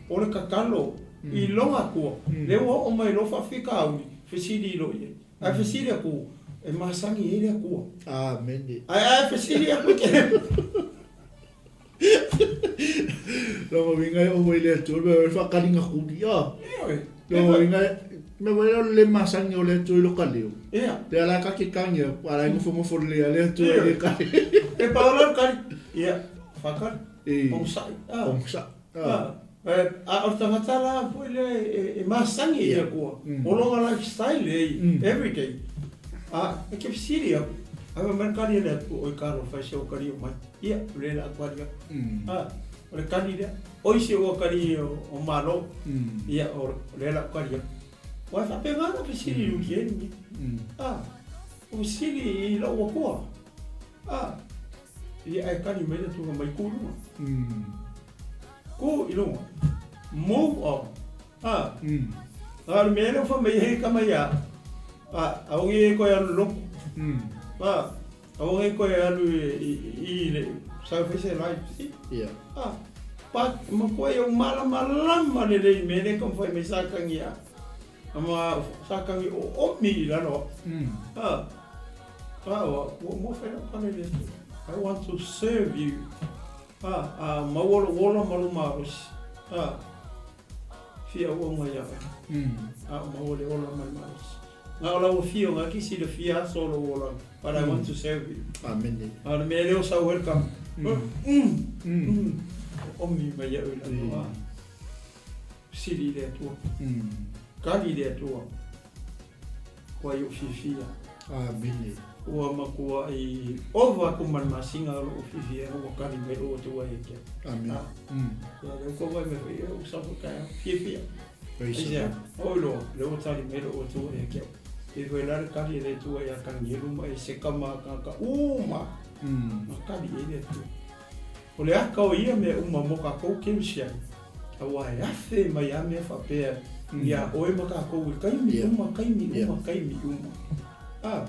o le tatalo i lona Atua, lea ua oo mai loa faafitauli, fesili loa i ai. Ae fesili atu, e masani ai le Atua. Amene. Ae a fesili atu e te Lona uiga e oo i le Atua, mea e faakaliga kuli, a. Ioe. Lona uiga, mea foi lea o le le masani o le Atua i lo ka leo. Ia. Lea la ka ke kani a, a la e nofonofo lelei a le Atua i le kali. E pau la le kali. Ia, faakali. E. Onosai. Onosai. A. A o le tagata la foi lea e masani i le Atua, o lona lifestyle e everyday. A e te fesili atu, Ae fai mai le kali a le Atua, Oi talofa e se ua kali o mai. Ia, o lea o le a kali atu. A, o le kali lea. Oi se ua kali o Malo. Ia, o lea o le a kali atu. Aua e faapena ona fesili i Lutie lenei. A, o fesili i lou Atua. A, ia ae kali mai le Atua mai ku i luga. Ku i luga. Move on. A, a o le mea lea ua fai mai ai tama ia, a, aua ne i toe alu i le lotu. A, aua ne i toe alu i le salvation life. Ia. A, but matua ou malamalama lelei i mea lea e taumafai mai Satani ia. Ma Satani oomi i lalo au. A, a, ua mua fai lau tala i le Atua. I want to serve you. A, a maua lou ola ma lou malosi. A, fia auauna ia oe. A o maua le ola ma le malosi. Na o lau afioga e ke silafia aso o lou olaga, but I want to serve you. Amene. A o le mea lea o sau ai le tama. Oomi mai iaʻu i lalo. A, sili i le Atua. Kali i le Atua. Ua i ou fiafia. Amene. Ua matuai ova atu ma le masina o lou fiafia ina ua kali mai lou Atua ia te au. Amene. Ia, lea ua tou vaai mai foi, ia ua sau foi taeao. Fiafia. Praise the Aisea? Lord. Oi loa, lea ua tali mai lou Atua ia te au. E foi la le kali a le Atua ia Kanielu ma Eseka ma tagata uma. Na kali i ai le Atua. O le aka o ia mea uma mo kakou kerisiano, aua e afe mai a mea faapea ia oe ma kakou i taimi uma, taimi uma, taimi uma. A,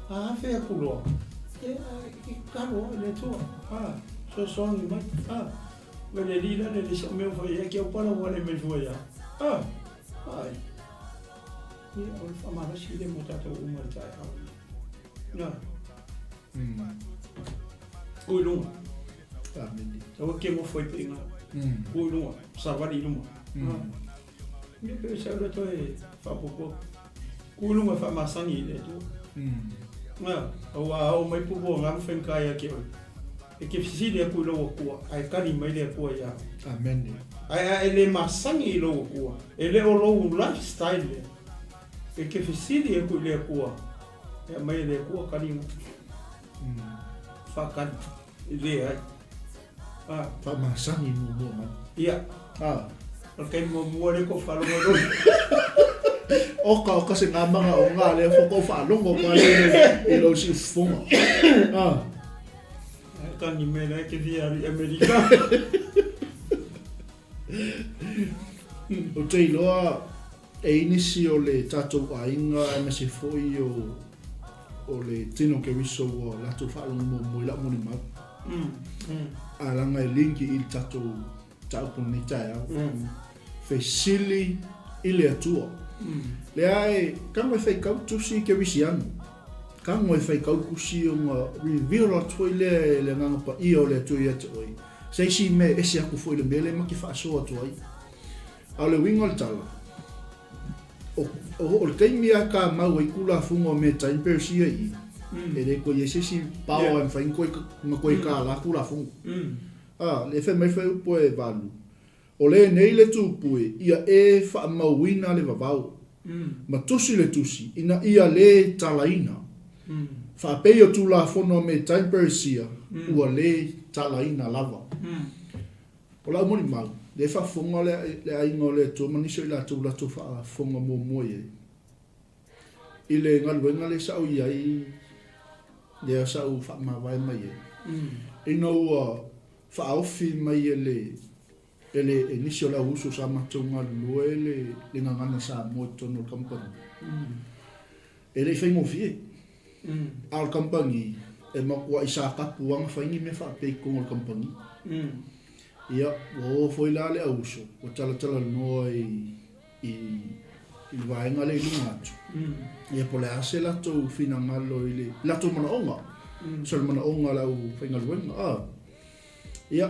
a afe aku loa, e, e tatalo a i le Atua, a, fesoasoani mai, a, mai le alii la le le sau mea o fai ai, ke au pala ua le mai fua ia, a, ai, ia, o le faamalasi lea mo tatou uma i le taeao. Na. Ku i luga. Amene. Aua ke nofo ai pea i ina. Ku i luga, savali i luma. Ia pe o se au lea toe faaopoopo atu. Ku i luga e faamasani i le Atua. Na, aua a oo mai pupuaga ma faigata ia te oe, e te fesili atu i lou Atua, ae tali mai le Atua ia oe. Amene. Ae a e le masani i lou Atua, e le o lou lifestyle lea, e te fesili atu i le Atua, E aumai e le Atua taliga. Faatali. E leai. A. Faamasani muamua mai. Ia. A. O le taimi muamua lea kou faalogo ai loa. Oka oka se ngā o ngā lea fo kou faalogo ka le i lou siufofoga. A. Tangi mai la ke fia alu i Amerika. Ou te iloa E i nisi o le tatou aiga aemaise foi o o le tino Keriso ua latou faalogo muamua i lau molimau. A laga e link i le tatou mataupu i lenei taeao. Fesili i le Atua. Lea e tago e faitau tusi Kerisiano. Tago e faitau tusi ona reveal atu foi lea e le Agaga Paia o le Atua ia te oe se isi mea e ese atu foi i le mea lea ma te faasoa atu ai. A o le uiga o le tala, o le taimi lava ka mau ai Tulafono a Metai ma Peresia i i, e le toe i ai se isi power e mafai ona toe kālā Tulafono. A, le fai mai fai upu e valu, O lenei le tupue ia e faamauina le vavao, ma tusi le tusi ina ia le talaina. Faapei o Tulafono a Metai ma Peresia ua le talaina lava. O lau molimau, lea e faafofoga le aiga o le Atua ma nisi o i latou ua latou faafofoga muamua i ai, i le galuega lea sa ou i ai, lea sa ou faamavae mai ai, ina ua faaofi mai e le, e le, e nisi o le au uso sa matou galulue le, le gagana Samoa i totonu o le kamupani. E le i faigofie. A o le kamupani, e matuai sa tapu lava ona fai ni mea faapea i totonu o le kamupani. Ia, ua o foi la le au uso, ua talatalanoa i, i, i le vaega lea i luga atu. Ia, po o le a se latou finagalo i le latou manaoga. So, le manaoga o le aufaigaluega. A. Ia,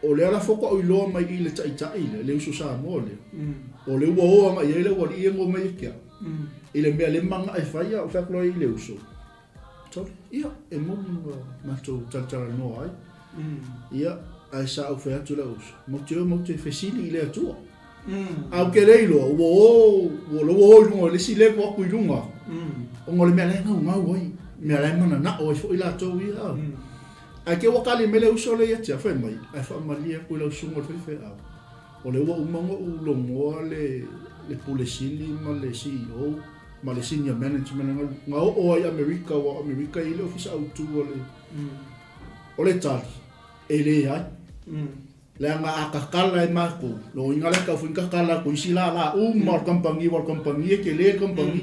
o lea la faatoa ou iloa mai i le taitai lea, le uso Samoa lea, o lea ua o agai i ai le aualii ia ma omai ia te au, i le mea lea manao e fai, a ou fai atu loa i le uso, Sorry, ia, e moni ua matou talatalanoa ai. Ia, ae sa ou fai atu i lau uso, matou te o matou te fesili i le Atua. A ou te le iloa, ua o, ua o i luga o le isi level aku i luga, ona o le mea la e gaugau ai. mea la e mananao ai foi latou ia. Ae te ua kali mai le uso lea ia te au, fai mai, ae faamalie atu i lau susuga i le faifeau, o lea ua uma ona ou logoa le le Pule Sili ma le CEO ma le Senior Management na oo ai i Amerika, aua o Amerika e i ai le Ofisa Autu o le O le tali, e leai. Leaga a tatala e matou, lona uiga la e tatau foi ona tatala atu i isi lala uma o le kamupani, aua o le kamupani e tele le kamupani.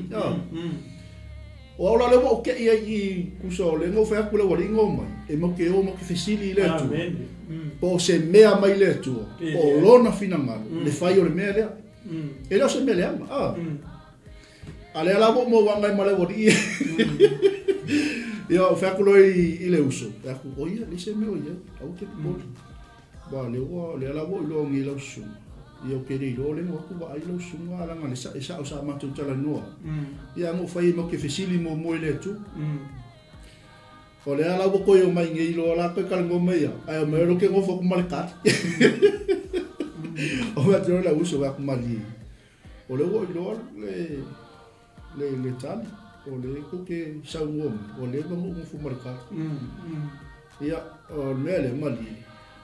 O au la lea ua ou tei ai i i, tusa o lea na ou fai atu i le aualii na omai, e matou te o matou te fesili i le Atua, po o se mea mai le Atua, po o Lona finagalo le fai o le mea lea. E le o se mea leaga. A lea la ua ou maua ai ma le aualii. Ia, ou fai atu loa i le uso, fai atu, o ia, leai se mea o i ai, aua e te popole. Aua o lea ua, lea la ua ou iloa nei lau susuga, ia ou te le iloa lea na o atu vaai lau susuga, leaga o lea e sao sa matou talanoa. Ia na ou fai ai matou te fesili muamua i le Atua. O lea la ua toe omai nei loa la toe talanoa mai au, ae omai loa ke nofo atu ma le tali. Ou fai atu loa i lau uso, fai atu, malie, O lea ua ou iloa le, le, le tali, o lea tou te saunoa mai, ua leva ona ou nofo ma le tali. Ia, o le mea lea, malie,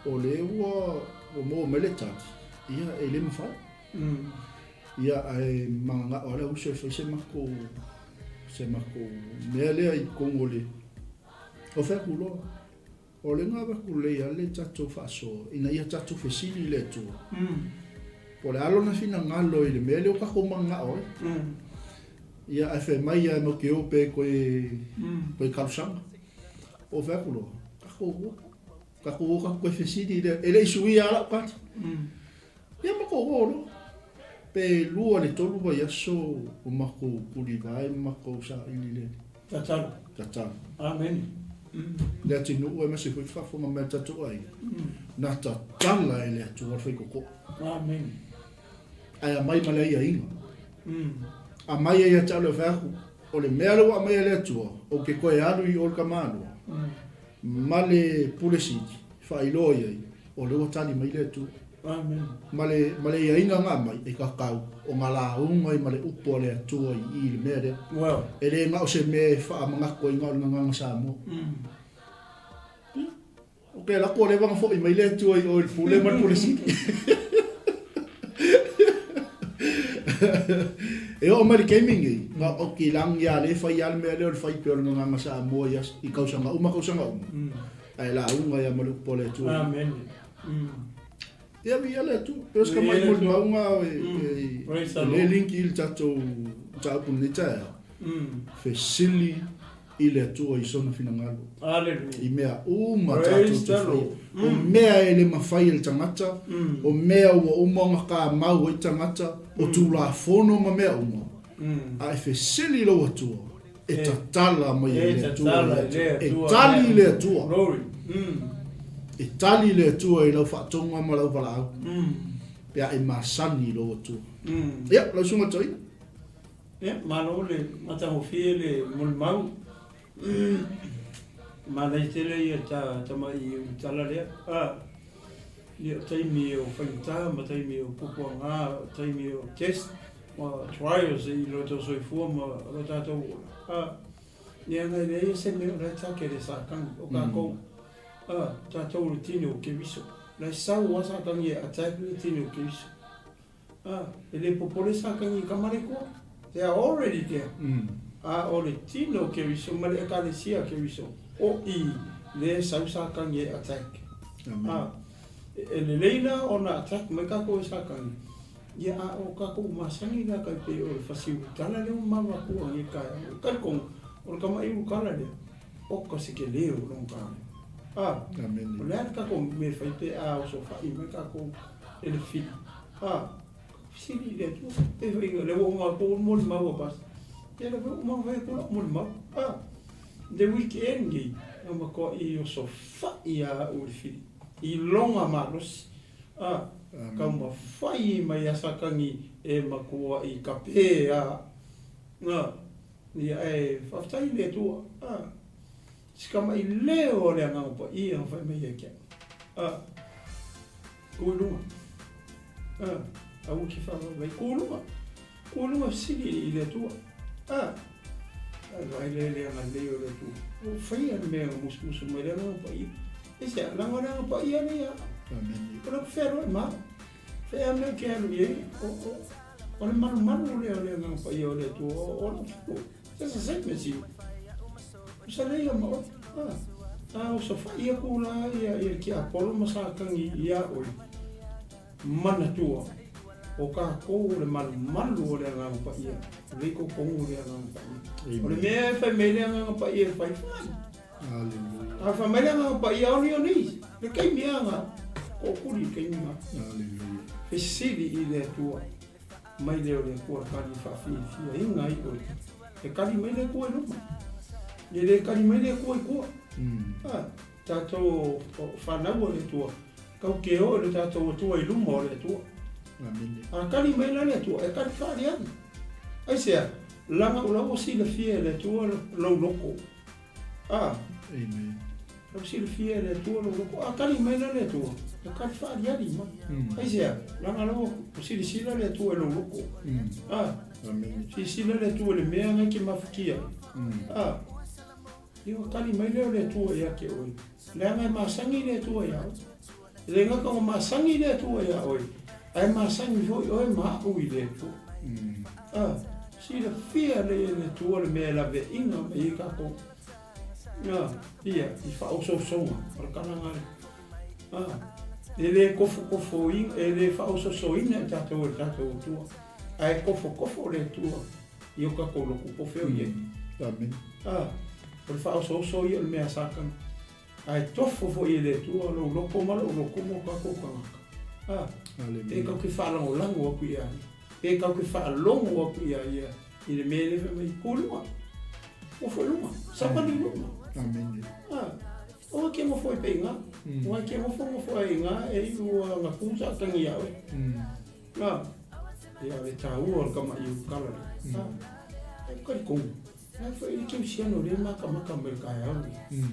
o lea ua, ua maua mai le tali, ia, e le mafai. Ia, ae mananao lava le uso e fai se matou, se matou mea lea i totonu o le, o fai atu loa, O le gavatu lelei a le tatou faasoa ina ia tatou fesili i le Atua, po o le a lona finagalo i le mea lea ua tatou mananao ai. Ia, ae fai mai lava matou te o pea e toe, toe talosaga. Ou fai atu loa, tatou o, tatou o tatou toe fesili i le, e le i suia lava lau tali. Ia matou o loa. Pe 2 i le 3 vaiaso o matou tulivae ma matou saili i le. Tatalo. Tatalo. Amene. Le atunuu aemaise foi le faafofoga mai a le tatou aiga, na tatala e le Atua le faitotoa. Amene. Ae aumai ma le aiaiga. Aumai ai ia te au le fai atu, o le mea lea ua aumai e le Atua, ou te toe alu i o i le tamaloa, ma le Pule Sili, faailoa i ai, o lea ua tali mai le Atua. Amen. Ma le, ma le aiaiga na aumai, e tatau ona lauga ai ma le upu a le Atua i i i le mea lea. Well. E le na o se mea e faamanatu ai na o le gagana Samoa. Ia. Ou te alu atu ua leva ona foi mai le Atua i o i le Pule ma le Pule Sili. E oo mai le taimi lenei, na o kilagi lava lea e fai lava le mea lea o le fai pea o le gagana Samoa i aso, i tausaga uma tausaga uma. Ae lauga ai lava ma le upu a le Atua. Amen. Ia viia le Atua. Pei o se tamai molimauga e le link i le tatou mataupu i lenei taeao. Fesili i le Atua i sona finagalo. Hallelujah. I mea uma tatou te faia. O mea e le mafai e le tagata, o mea ua uma ona kamau ai tagata, o Tulafono ma mea uma. A e fesili i lou Atua, e tatala mai e le Atua, e tali le Atua. E tali le Atua i lau faatonuga ma lau valaau, pe a e masani i lou Atua. Ia, lau Susuga Toeaina. Ia, malo le matagofie le molimau. Manaia tele ia ta tamai ulutala lea. Ia, o taimi o faigata ma taimi o puapuaga, o taimi o test ma trials i lo outou soifua ma lo tatou ola. A, leaga e leai se mea o la e take le Satani o tatou. A, tatou o le tino o Keriso. O la e sau lava Satani e attack le tino o Keriso. A, e le popole Satani i tama le koa. They are already there. A o le tino o Keriso ma le Ekalesia a Keriso, o i lea e sau Satani e attack. A, e lelei la ona attack mai tatou e Satani, ia a o tatou masani la tai pei o le fasi ulutala lea ua mavatua nei i le taeao. E talitonu, o le tama'i ulutala lea, oka se tele o lona taeao. A, o le a le tatou mea e fai pe a osofa'i mai tatou e le fili? A, fesili i le Atua, pei foi o lea ua uma atu molimau a Pastor. Ia lea foi ua uma ona fai atu lau molimau. A, le weekend nei, na matuai osofa'i lava au e le fili i lona malosi. A, taumafai mai ia Satani e matuai kape a. A, ia ae faafetai i le Atua. A, si tama'i leo o le Agaga Paia na fai mai ia te au. A, tu i luga. A, aua e te faavaivai, tu i luga. Tu i luga fesili i le Atua. A. Ae vaai lea i le agalelei o le Atua. Ua faia le mea e musumusu mai le Agaga Paia. Aisea? Leaga o le Agaga Paia lea ia au. O lea ou te fealuai ma au. Fea mea ou te alu i ai, o, o, o le malumalu lea o le Agaga Paia o le Atua, o, o lau fulu. Just the same as you. Sa lea ma oe. Ah. A o safai aku la ia, ia tiapolo ma Satani ia oe. Manatua, o kākou o le malumalu o le Agaga Paia, o lea i totonu o le Agaga Paia. O le mea e fai mai le Agaga Paia e fai, fai. Aleluia. A fai mai le Agaga Paia, oli oli. Le taimi aga, tookuli le taimi ga. Aleluia. Fesili i le Atua, mai lea o le Atua kali faafiafiaina ai oe. E kali mai le Atua i luma. E le kali mai le Atua i tua. Ah, tatou fanau a le Atua, Kau ke oo i le tatou Atua i luma o le Atua. Amene. A kali mai la le Atua, e kali faaliali. Aisea? Laga o la ua silafia e le Atua lou loko. A. Amen. La ua silafia e le Atua lou loko. A kali mai la le Atua, e kali faaliali mai. Aisea? Laga la ua silasila le Atua i lou loko. A. Amene. Silasila le Atua i le mea na e te mafatia. A. Ia ua kali mai lea o le Atua ia te oe. Leaga e masani le Atua iā oe. E le gata ua masani le Atua iā oe, ae masani foi oe ma a'u i le Atua. A, silafia lelei e le Atua le mea e laveaiina mai ai tatou. A, ia, i faaososoga o le tala lena. A, e le tofotofoina, e le faaososoina i tatou e le tatou Atua, ae tofotofo le Atua i o tatou lotu po o fea o i ai. Amene. A, o le faaosooso ia o le mea a Satana. Ae tofo foi e le Atua lou loto ma lou loto mo tatou tagata. A, pe tatou te faalagolago atu ia ia, pe tatou te faalogo atu ia ia i le mea lea fai mai, tu i luga, nofo i luga, savali i luga. Amene. A, aua e te nofo ai pea i ina. Aua e te nofo nofo ai i ina e iu a na tu Satani ia oe. A, ia le taua o le tamaʻi kala lea. A, e talitonu. La e foi le kerisiano lea e makamaka mai le taeao lenei.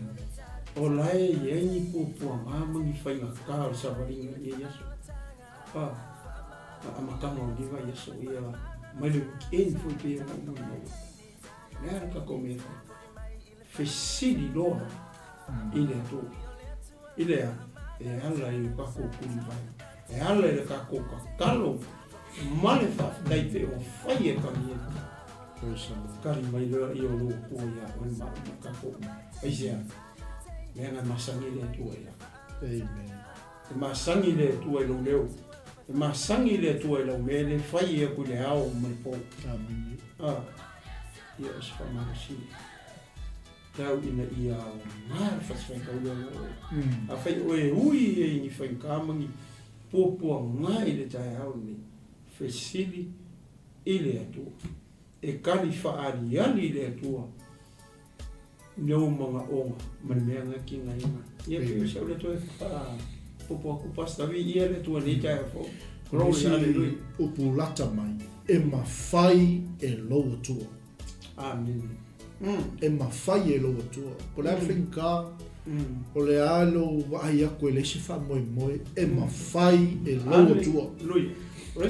O la e i ai ni puapuaga ma ni faigata o le savaliga i lenei aso. A, na amataga o lenei vaiaso ia mai le weekend foi pei ona ou molimau ai. O le a le tatou mea e fai? Fesili loa i le Atua. I le a? E ala i le tatou tulivae. E ala i le tatou tatalo ma le faafetai pei ona fai e Taniela. Kali mai loa ia o lou Atua iā oe ma au ma tatou uma. Aisea? Leaga e masani le Atua iā oe. Amen. E masani le Atua i lou leo. E masani le Atua i lau mea lea e fai aku i le ao ma le po. Amene. Ah, ia o se faamalosiga. Tau ina ia aoga le fasifaitaula o oe. Afai oe e ui ai i ni faigata ma ni puapuaga i le taeao lenei, fesili i le Atua. E kali faaaliali i le Atua lou manaoga ma le mea na tigaina. Ia pei o si au le toe faapopo atu Pastor, viia le Atua i lenei taeao fou. Glory, hallelujah. Upu lata mai, e mafai e lou Atua. Amene. E mafai e lou Atua. Po o le a le faigata, o le a lou vaai atu e leai se faamoemoe, e mafai e lou Atua.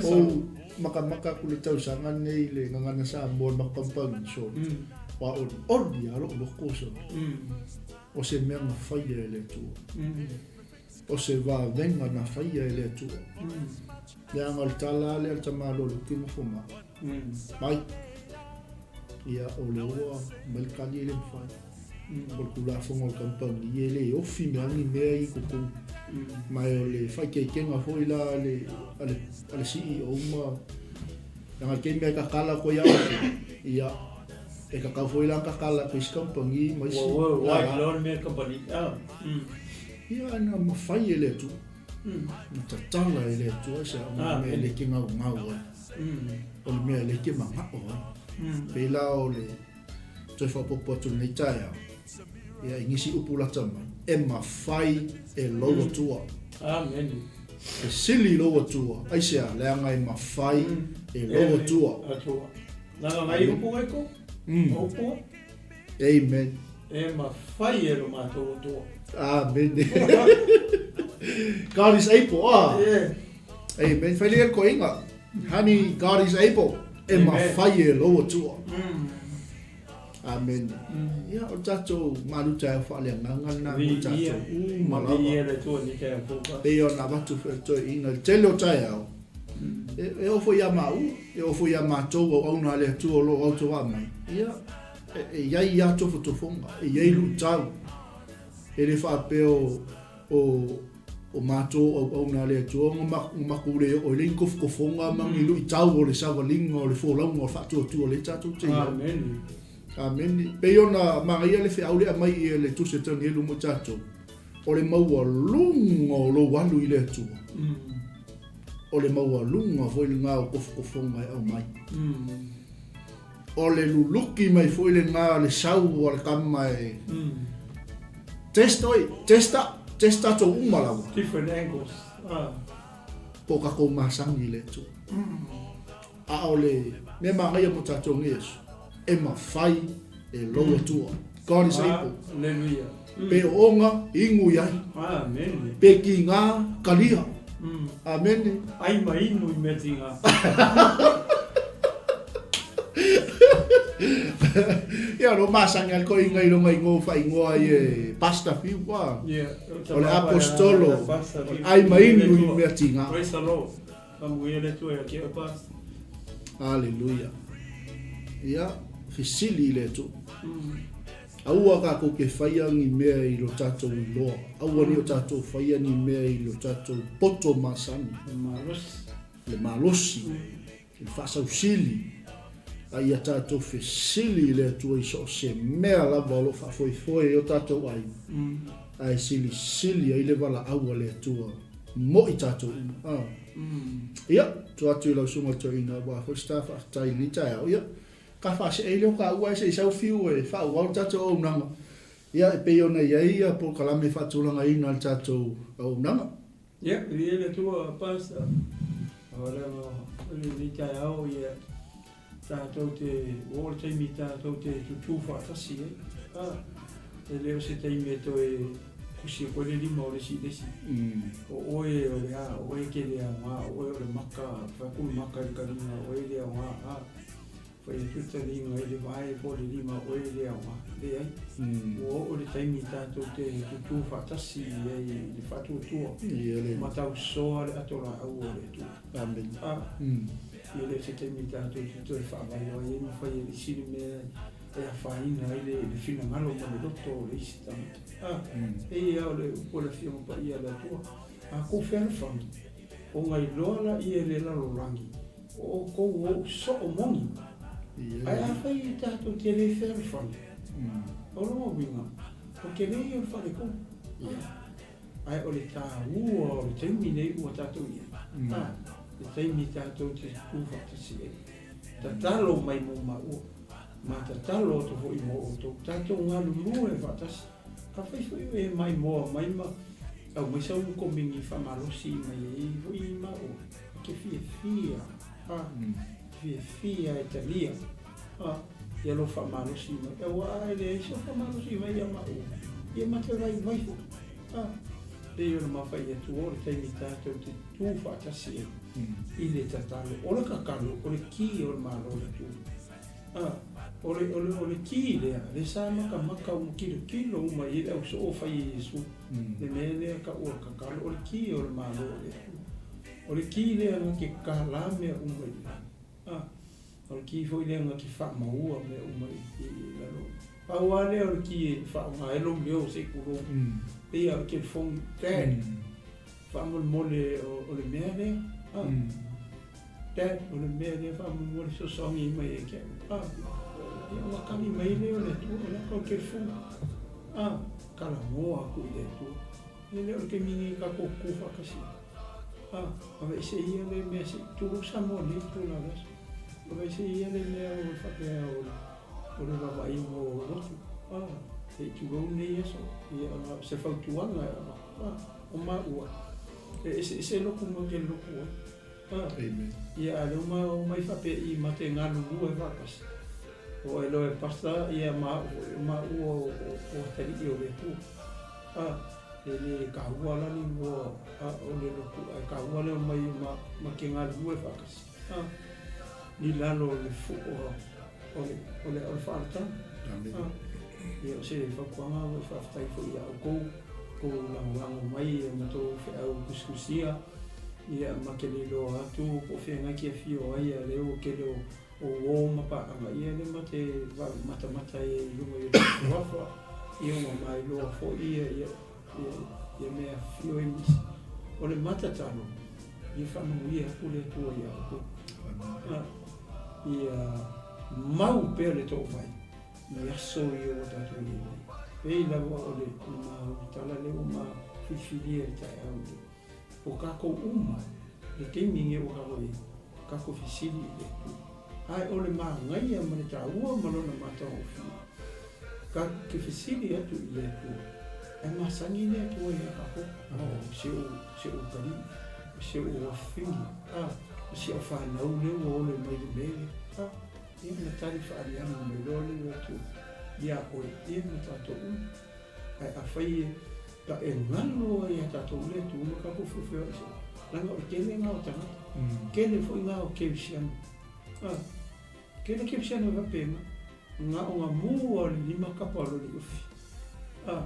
Ou makamaka atu i le tausaga lenei i le Gagana Samoa i le matou kamupani, so, ua olioli lava lou loko, so, o se mea na faia e le Atua. O se vavega na faia e le Atua. Leaga o le tala lava lea a le tamaloa Luki ma Fogaa. Mai. Ia, o lea ua mai le kali e le mafai. O le Tulafono a le kamupani e le ofi mea ni mea i totonu. Ma o le faaikeikega foi la a le, a le, a le CEO ma leaga i taimi e tatala atu ai ia outou, ia, e tatau foi la ona tatala atu i isi kamupani ma isi. Ua worldwide loa le mea kamupani. Ia, na mafai e le Atua. Na tatala e le Atua se o le mea e le ke gaugau ai. O le mea e le ke manao ai. Pei la o le toe faaopoopo atu i lenei taeao, ia i nisi upu lata mai, e mafai e lou Atua. Amene. Fesili i lou Atua, aisea, leaga e mafai e lou Atua. Atua. Leaga nai upu ngai ko? O upu. Amen. E mafai e lo matou Atua. Amen. God is able. Ah. Yeah. Amen. Fai le koinga. Honey, God is able. E mafai e lou Atua. Amene. Ia, o le tatou malu taeao faaleagaga lena mo tatou uma lava. E pei ona avatu foi e le toeaina i le tele o taeao, e oo foi ia maua, e oo foi ia matou auauna a le Atua o lo o autovaa mai, ia, e i ai lava tofotofoga, e i ai luitau. E le faapea o, o, o matou auauna a le Atua ona matou le oo i le ni tofotofoga ma ni luitau o le savaliga o le folauga o le faatuatua lea tatou te i ai. Amene. Amene. Pei ona manaia le feau lea aumai e le Tusi a Tanielu mo i tatou, o le maualuga o lou alu i le Atua, o le maualuga foi lena o tofotofoga e aumai. O le luluki mai foi lena o le sau a le tama e test oi, testa, test tatou uma lava. Different angles. Ah. Po o tatou masani i le Atua. A o le mea manaia mo tatou nei aso, e mafai e lou Atua. God is able. Hallelujah. Pe ooga, inu i ai. Amen. Pe kiga, kalia. Amene. Ai ma inu i mea tiga. Ia lo masani al ko inga i longa ingo fa ingoa i e Pastor Fiu wa. Yeah. O le apostolo. Ai ma inu i mea tiga. Praise the Lord. Famuia le Atua ia te oe Pastor. Hallelujah. Ia, fesili i le Atua. Aua tatou te faia ni mea i lo tatou iloa. Aua ne i o tatou faia ni mea i lo tatou poto masani. Le malosi. Le malosi. Le faasausili. A ia tatou fesili i le Atua i so o se mea lava o lo o faafoefoe i o tatou aiga. Ae silisili ai le valaau a le Atua mo i tatou uma. A. Ia, tuu atu i lau susuga toeaina aua foi se ta faafetai i lenei taeao. Ia, Ka faasee lea o taua ae se i sau fiu e faaauau le tatou auaunaga. Ia, e pei ona i ai ia polokalame e faatulagaina e le tatou auaunaga. Ia, viia le Atua, Pastor. O le o lenei taeao, ia, tatou te, ua oo le taimi tatou te tutū faatasi ai. A, e le o se taimi e toe kusi atu ai le lima o le isi i le isi. O oe o le a, o oe e te le aoga, o oe o le maka, fai atu le maka i le kaliga, o oe e le aoga, a. Fai atu le taliga i le vae po o le lima o oe le aoga. Leai. Ua oo le taimi tatou te tutū faatasi ai i le faatuatua ma tausoa le ato laau o le Atua. Amen. A, ia le o se taimi tatou te toe faavaivai ai ma fai e le isi le mea e afaina ai le finagalo ma le loto o le isi tagata. A, e ia o le upu a le Afioga Paia a le Atua, a kou fealofani, ona iloa laia e le lalolagi O outou o ou soo moni. Ae afai e tatou te le fealofani, o lona uiga, o tele ia o le faletonu. Ae o le taua o le taimi nei ua tatou i ai, le taimi tatou te tu faatasi ai. Tatalo mai mo maua, ma tatalo atu foi mo outou. Tatou galulue faatasi. Afai foi o e maimoa mai ma aumai sau komeni faamalosi mai ai foi maua, ou te fiafia, a, fiafia e talia, a, ia lou faamalosi mai. Aua a e leai sau faamalosi mai ia maua, ia ma te vaivai foi, a. Pei ona mafai atu o le taimi tatou te tu faatasi ai i le tatalo. O le tatalo, o le ki o le Malo o le Atua. A, o le, o le, o le ki lea, le sa makamaka uma kilokilo uma i ai le au soo fai e Iesu. Le mea lea taua o le tatalo, o le ki o le Malo o le Atua. O le ki lea na te kālā mea uma i lalo. A, o le ki foi lea na te faamaua mea uma i, i, i lalo. Pau lava lea o le ki e faaaoga ai lou leo se i tulou. Pei lava o le telefoni, Dad, faamolemole o, o le mea lea. A. Dad, o le mea lea faamolemole fesoasoani mai ia te au. Ah, ia ona kali mai lea o le Atua, o le a kou telefoni. Ah, talanoa atu i le Atua. E le o le taimi nei tatou tutu faatasi ai. Ah, aveese ia le mea se i tulou Samoa nei tulou le aso. Aveese ia le mea o le faapea o le o le vaavaaiga o lotu. Ah, se i tulou nei aso. Ia o se fautuaga e avatu. Ah, o maua, e eseese lotu ma te lotu ai. Amen. Ia a lea uma omai faapea i ma te galulue faatasi. O e loa e pastor ia ma au foi, o maua o atalii o le Atua. A, e le kahua la ni mua a o le lotu ae kahua le omai ma ma te galulue faatasi. A, ni lalo o le fuo o le o le o le faalataga. Amene. Ia, o se fautuaga ua e faafetai foi ia outou, tou lagolago mai ia ma tou feau tusitusia, ia ma te le iloa atu po o feagai te afio ai a lea ua tele o o uo ma paaga, ia lea ma te matamata ai i luga i o tatou afa, ia ua mailoa foi ia ia ia mea afifio ai nisi. O le matatalo, ia faamanuia atu le Atua ia outou. Ia mau pea le toovai i aso ia ua tatou i ai nei. Pei lava o le tala lea ua ma filifilia i le taeao lenei. O tatou uma, le taimi lenei ua tatou i ai, tatou fesili i le Atua. Ae o le manaia ma le taua ma lona matagofie, tatou te fesili atu i le Atua, ae masani le Atua ia tatou. O si ou, si ou utalii, o si ou afafine, a, o si au fanau lea ua ole mai le mea lea. A, ia ona tali faaaliali mai loa lea o le Atua ia oe, ia ma tatou uma. Ae afai e ta e galo ai ia tatou le Atua ma tatou feofeoai soo, leaga o le tele na o tagata, tele foi na o kerisiano. A, tele kerisiano e faapena, na o na mu a o le limakapa o lona iofi. A,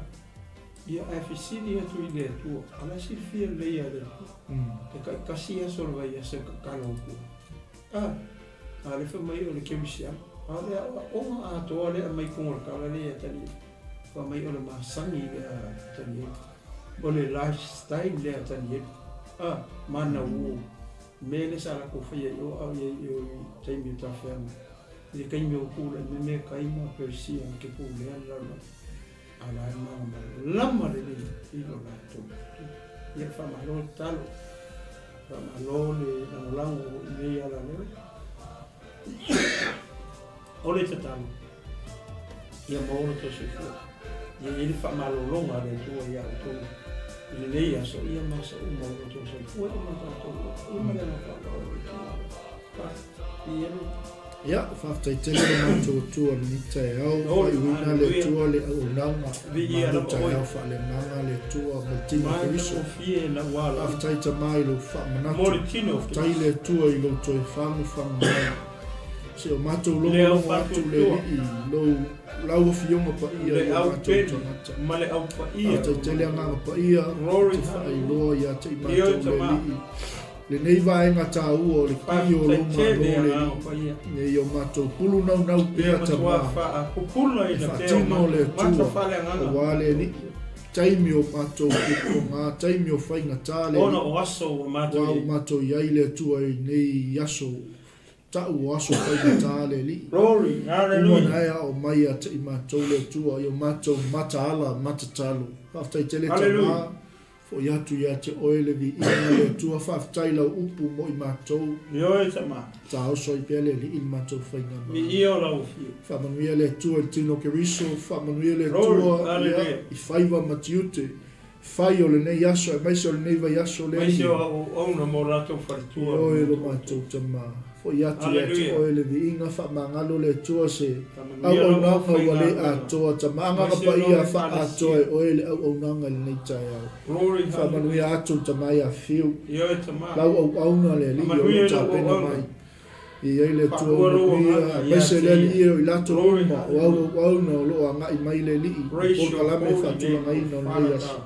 ia ae fesili atu i le Atua, a la e silafia lelei e le Atua, e taitasi aso o le vaiaso e tatalo atu ai. A, a lea fai mai o le kerisiano, a o le aoaoga atoa lea e aumai i totonu o le tala lea ia Taniela. Fai mai o le masani lea a Tanielu. O le lifestyle lea a Tanielu. A, mana ua mea lea sa latou faia i o a o i ai i o i taimi o tafeaga. I le taimi o tulai mai mea kai ma Persia ke pulea le lalolagi. A la e malamalama lelei i lo latou. Ia faamalo le tatalo. Faamalo le lagolago i nei ala leo. O le tatalo, ia maua lo outou soifua, ia i ai le faamalologa a le Atua ia outou i lenei aso, ia ma aso uma o lo outou soifua, ia ma le tatou, ia ma le agaga faaaloalo o le Atua. Faafetai. Ia, faafetai tele le matou Atua i lenei taeao, faaiuina le Atua le auaunaga, malu taeao faaleagaga le Atua ma le tino o Keriso. Faafetai Tama i lou faamanatu, faafetai le Atua i lou toe fagufagu mai. Se o matou logologo atu le Alii i lou lau Afioga paia i o matou tagata. Faafetai tele Agaga Paia te faailoa ia te i matou le Alii lenei vaega taua o le ki o lou Malo le Alii nei i o matou pulu naunau pea Tama e faatino le Atua aua le Alii taimi o matou pupuoga taimi o faigata le Alii ua matou i ai le Atua i nei aso Ta'u o aso faigata le Alii. Glory, Uma ona e ao mai ia te i matou le Atua i o matou mataala matatalo. Faafetai tele Tama, fo'i atu ia te Oe le viiga le Atua, faafetai lau upu mo i matou. Ioe Tama. Taoso ai pea le Alii i le matou faiga malo. Viia o lau afio. Faamanuia le Atua i le tino o Keriso, faamanuia le Atua ia i faiva ma tiute fai o lenei aso aemaise o lenei vaiaso le Alii. Aemaise o auauna ma o latou faletua. Ioe lo matou Tama. Foi atu ia te Oe le viiga, faamagalo le Atua se auaunaga ua le atoa. Tama, Agaga Paia, faaatoa e Oe le auaunaga i lenei taeao. Faamanuia atu le Tama ia Fiu. Lau auauna le Alii o lo o tapena mai. E i ai le Atua o manuia, aemaise le Alii e o i latou uma o auauauna o lo o agai mai le Alii i polokalame faatulagaina o lenei aso.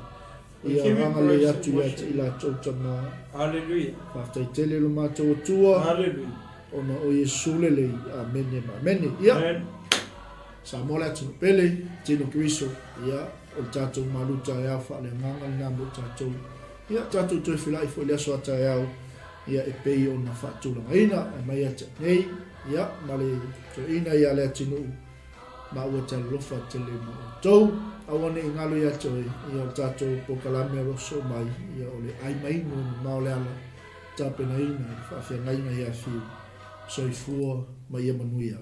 Ia agalelei atu ia te i latou Tama. Faafetai tele lo matou Atua, ona o Iesu lelei. Amene ma amene. Ia, Samoa le atunuu pele, tino Keriso, ia, o le tatou malu taeao faaleagaga lena mo tatou. Ia, tatou toe feiloai foi i le aso a taeao. Ia e pei ona faatulagaina e mai ia te au nei, ia, ma le toeaina ia Leatinuu, ma ua te alolofa tele ma outou. Aua ne i galo ia te oe, ia o le tatou polokalame o lo o sosoo mai, ia o le ai mainu e mamao le ala, tapenaina i le faafeagaiga ia Fiu. Soifua ma ia manuia.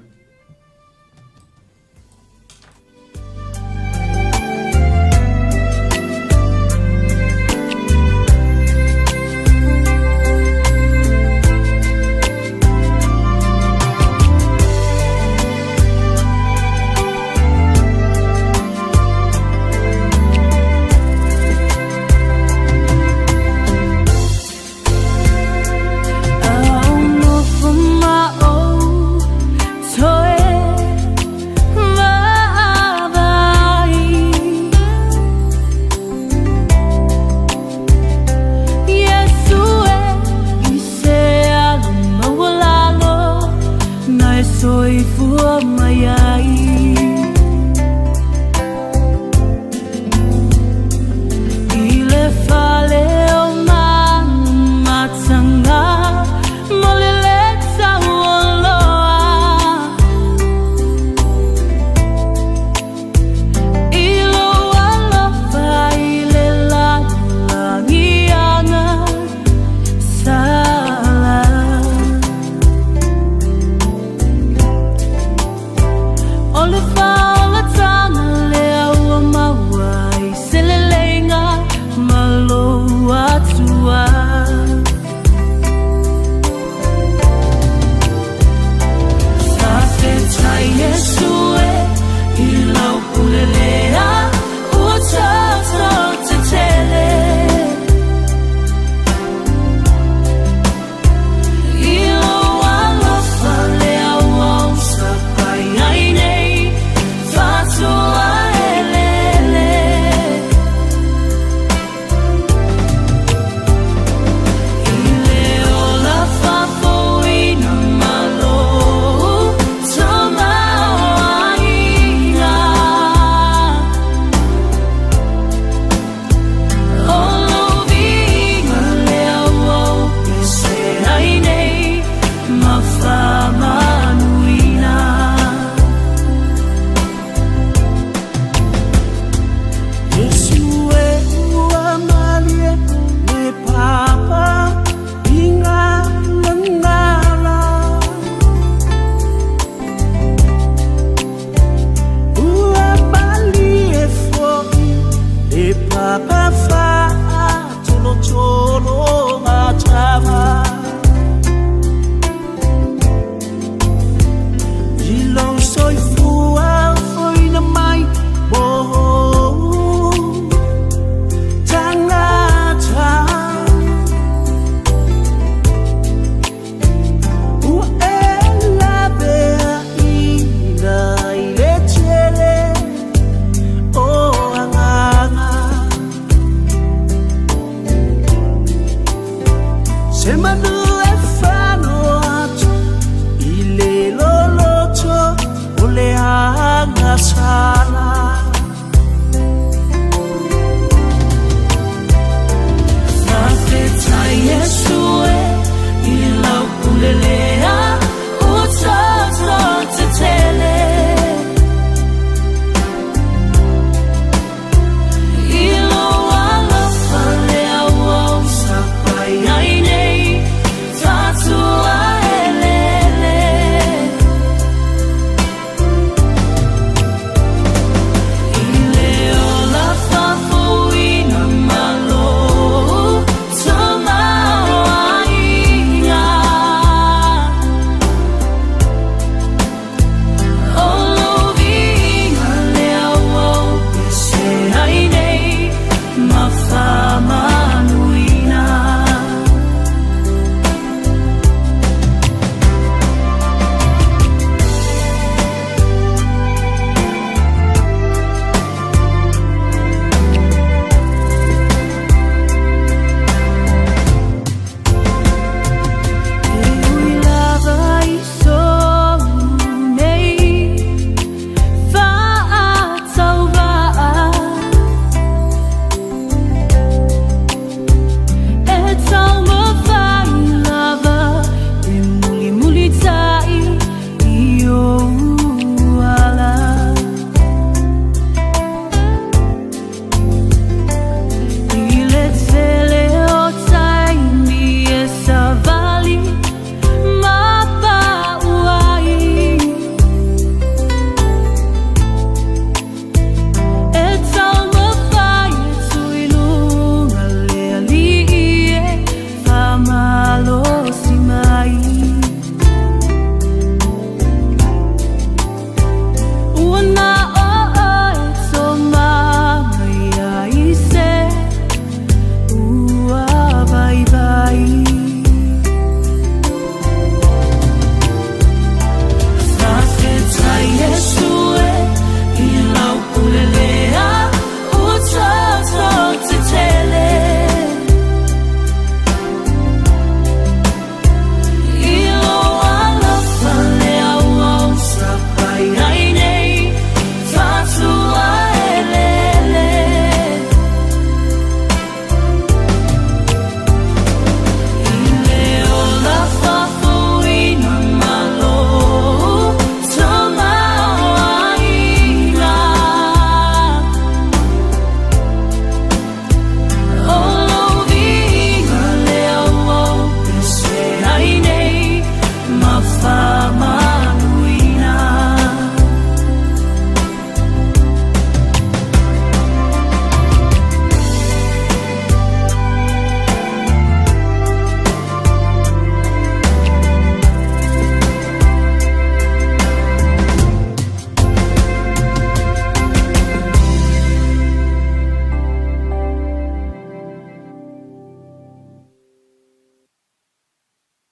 Soifua mai ai.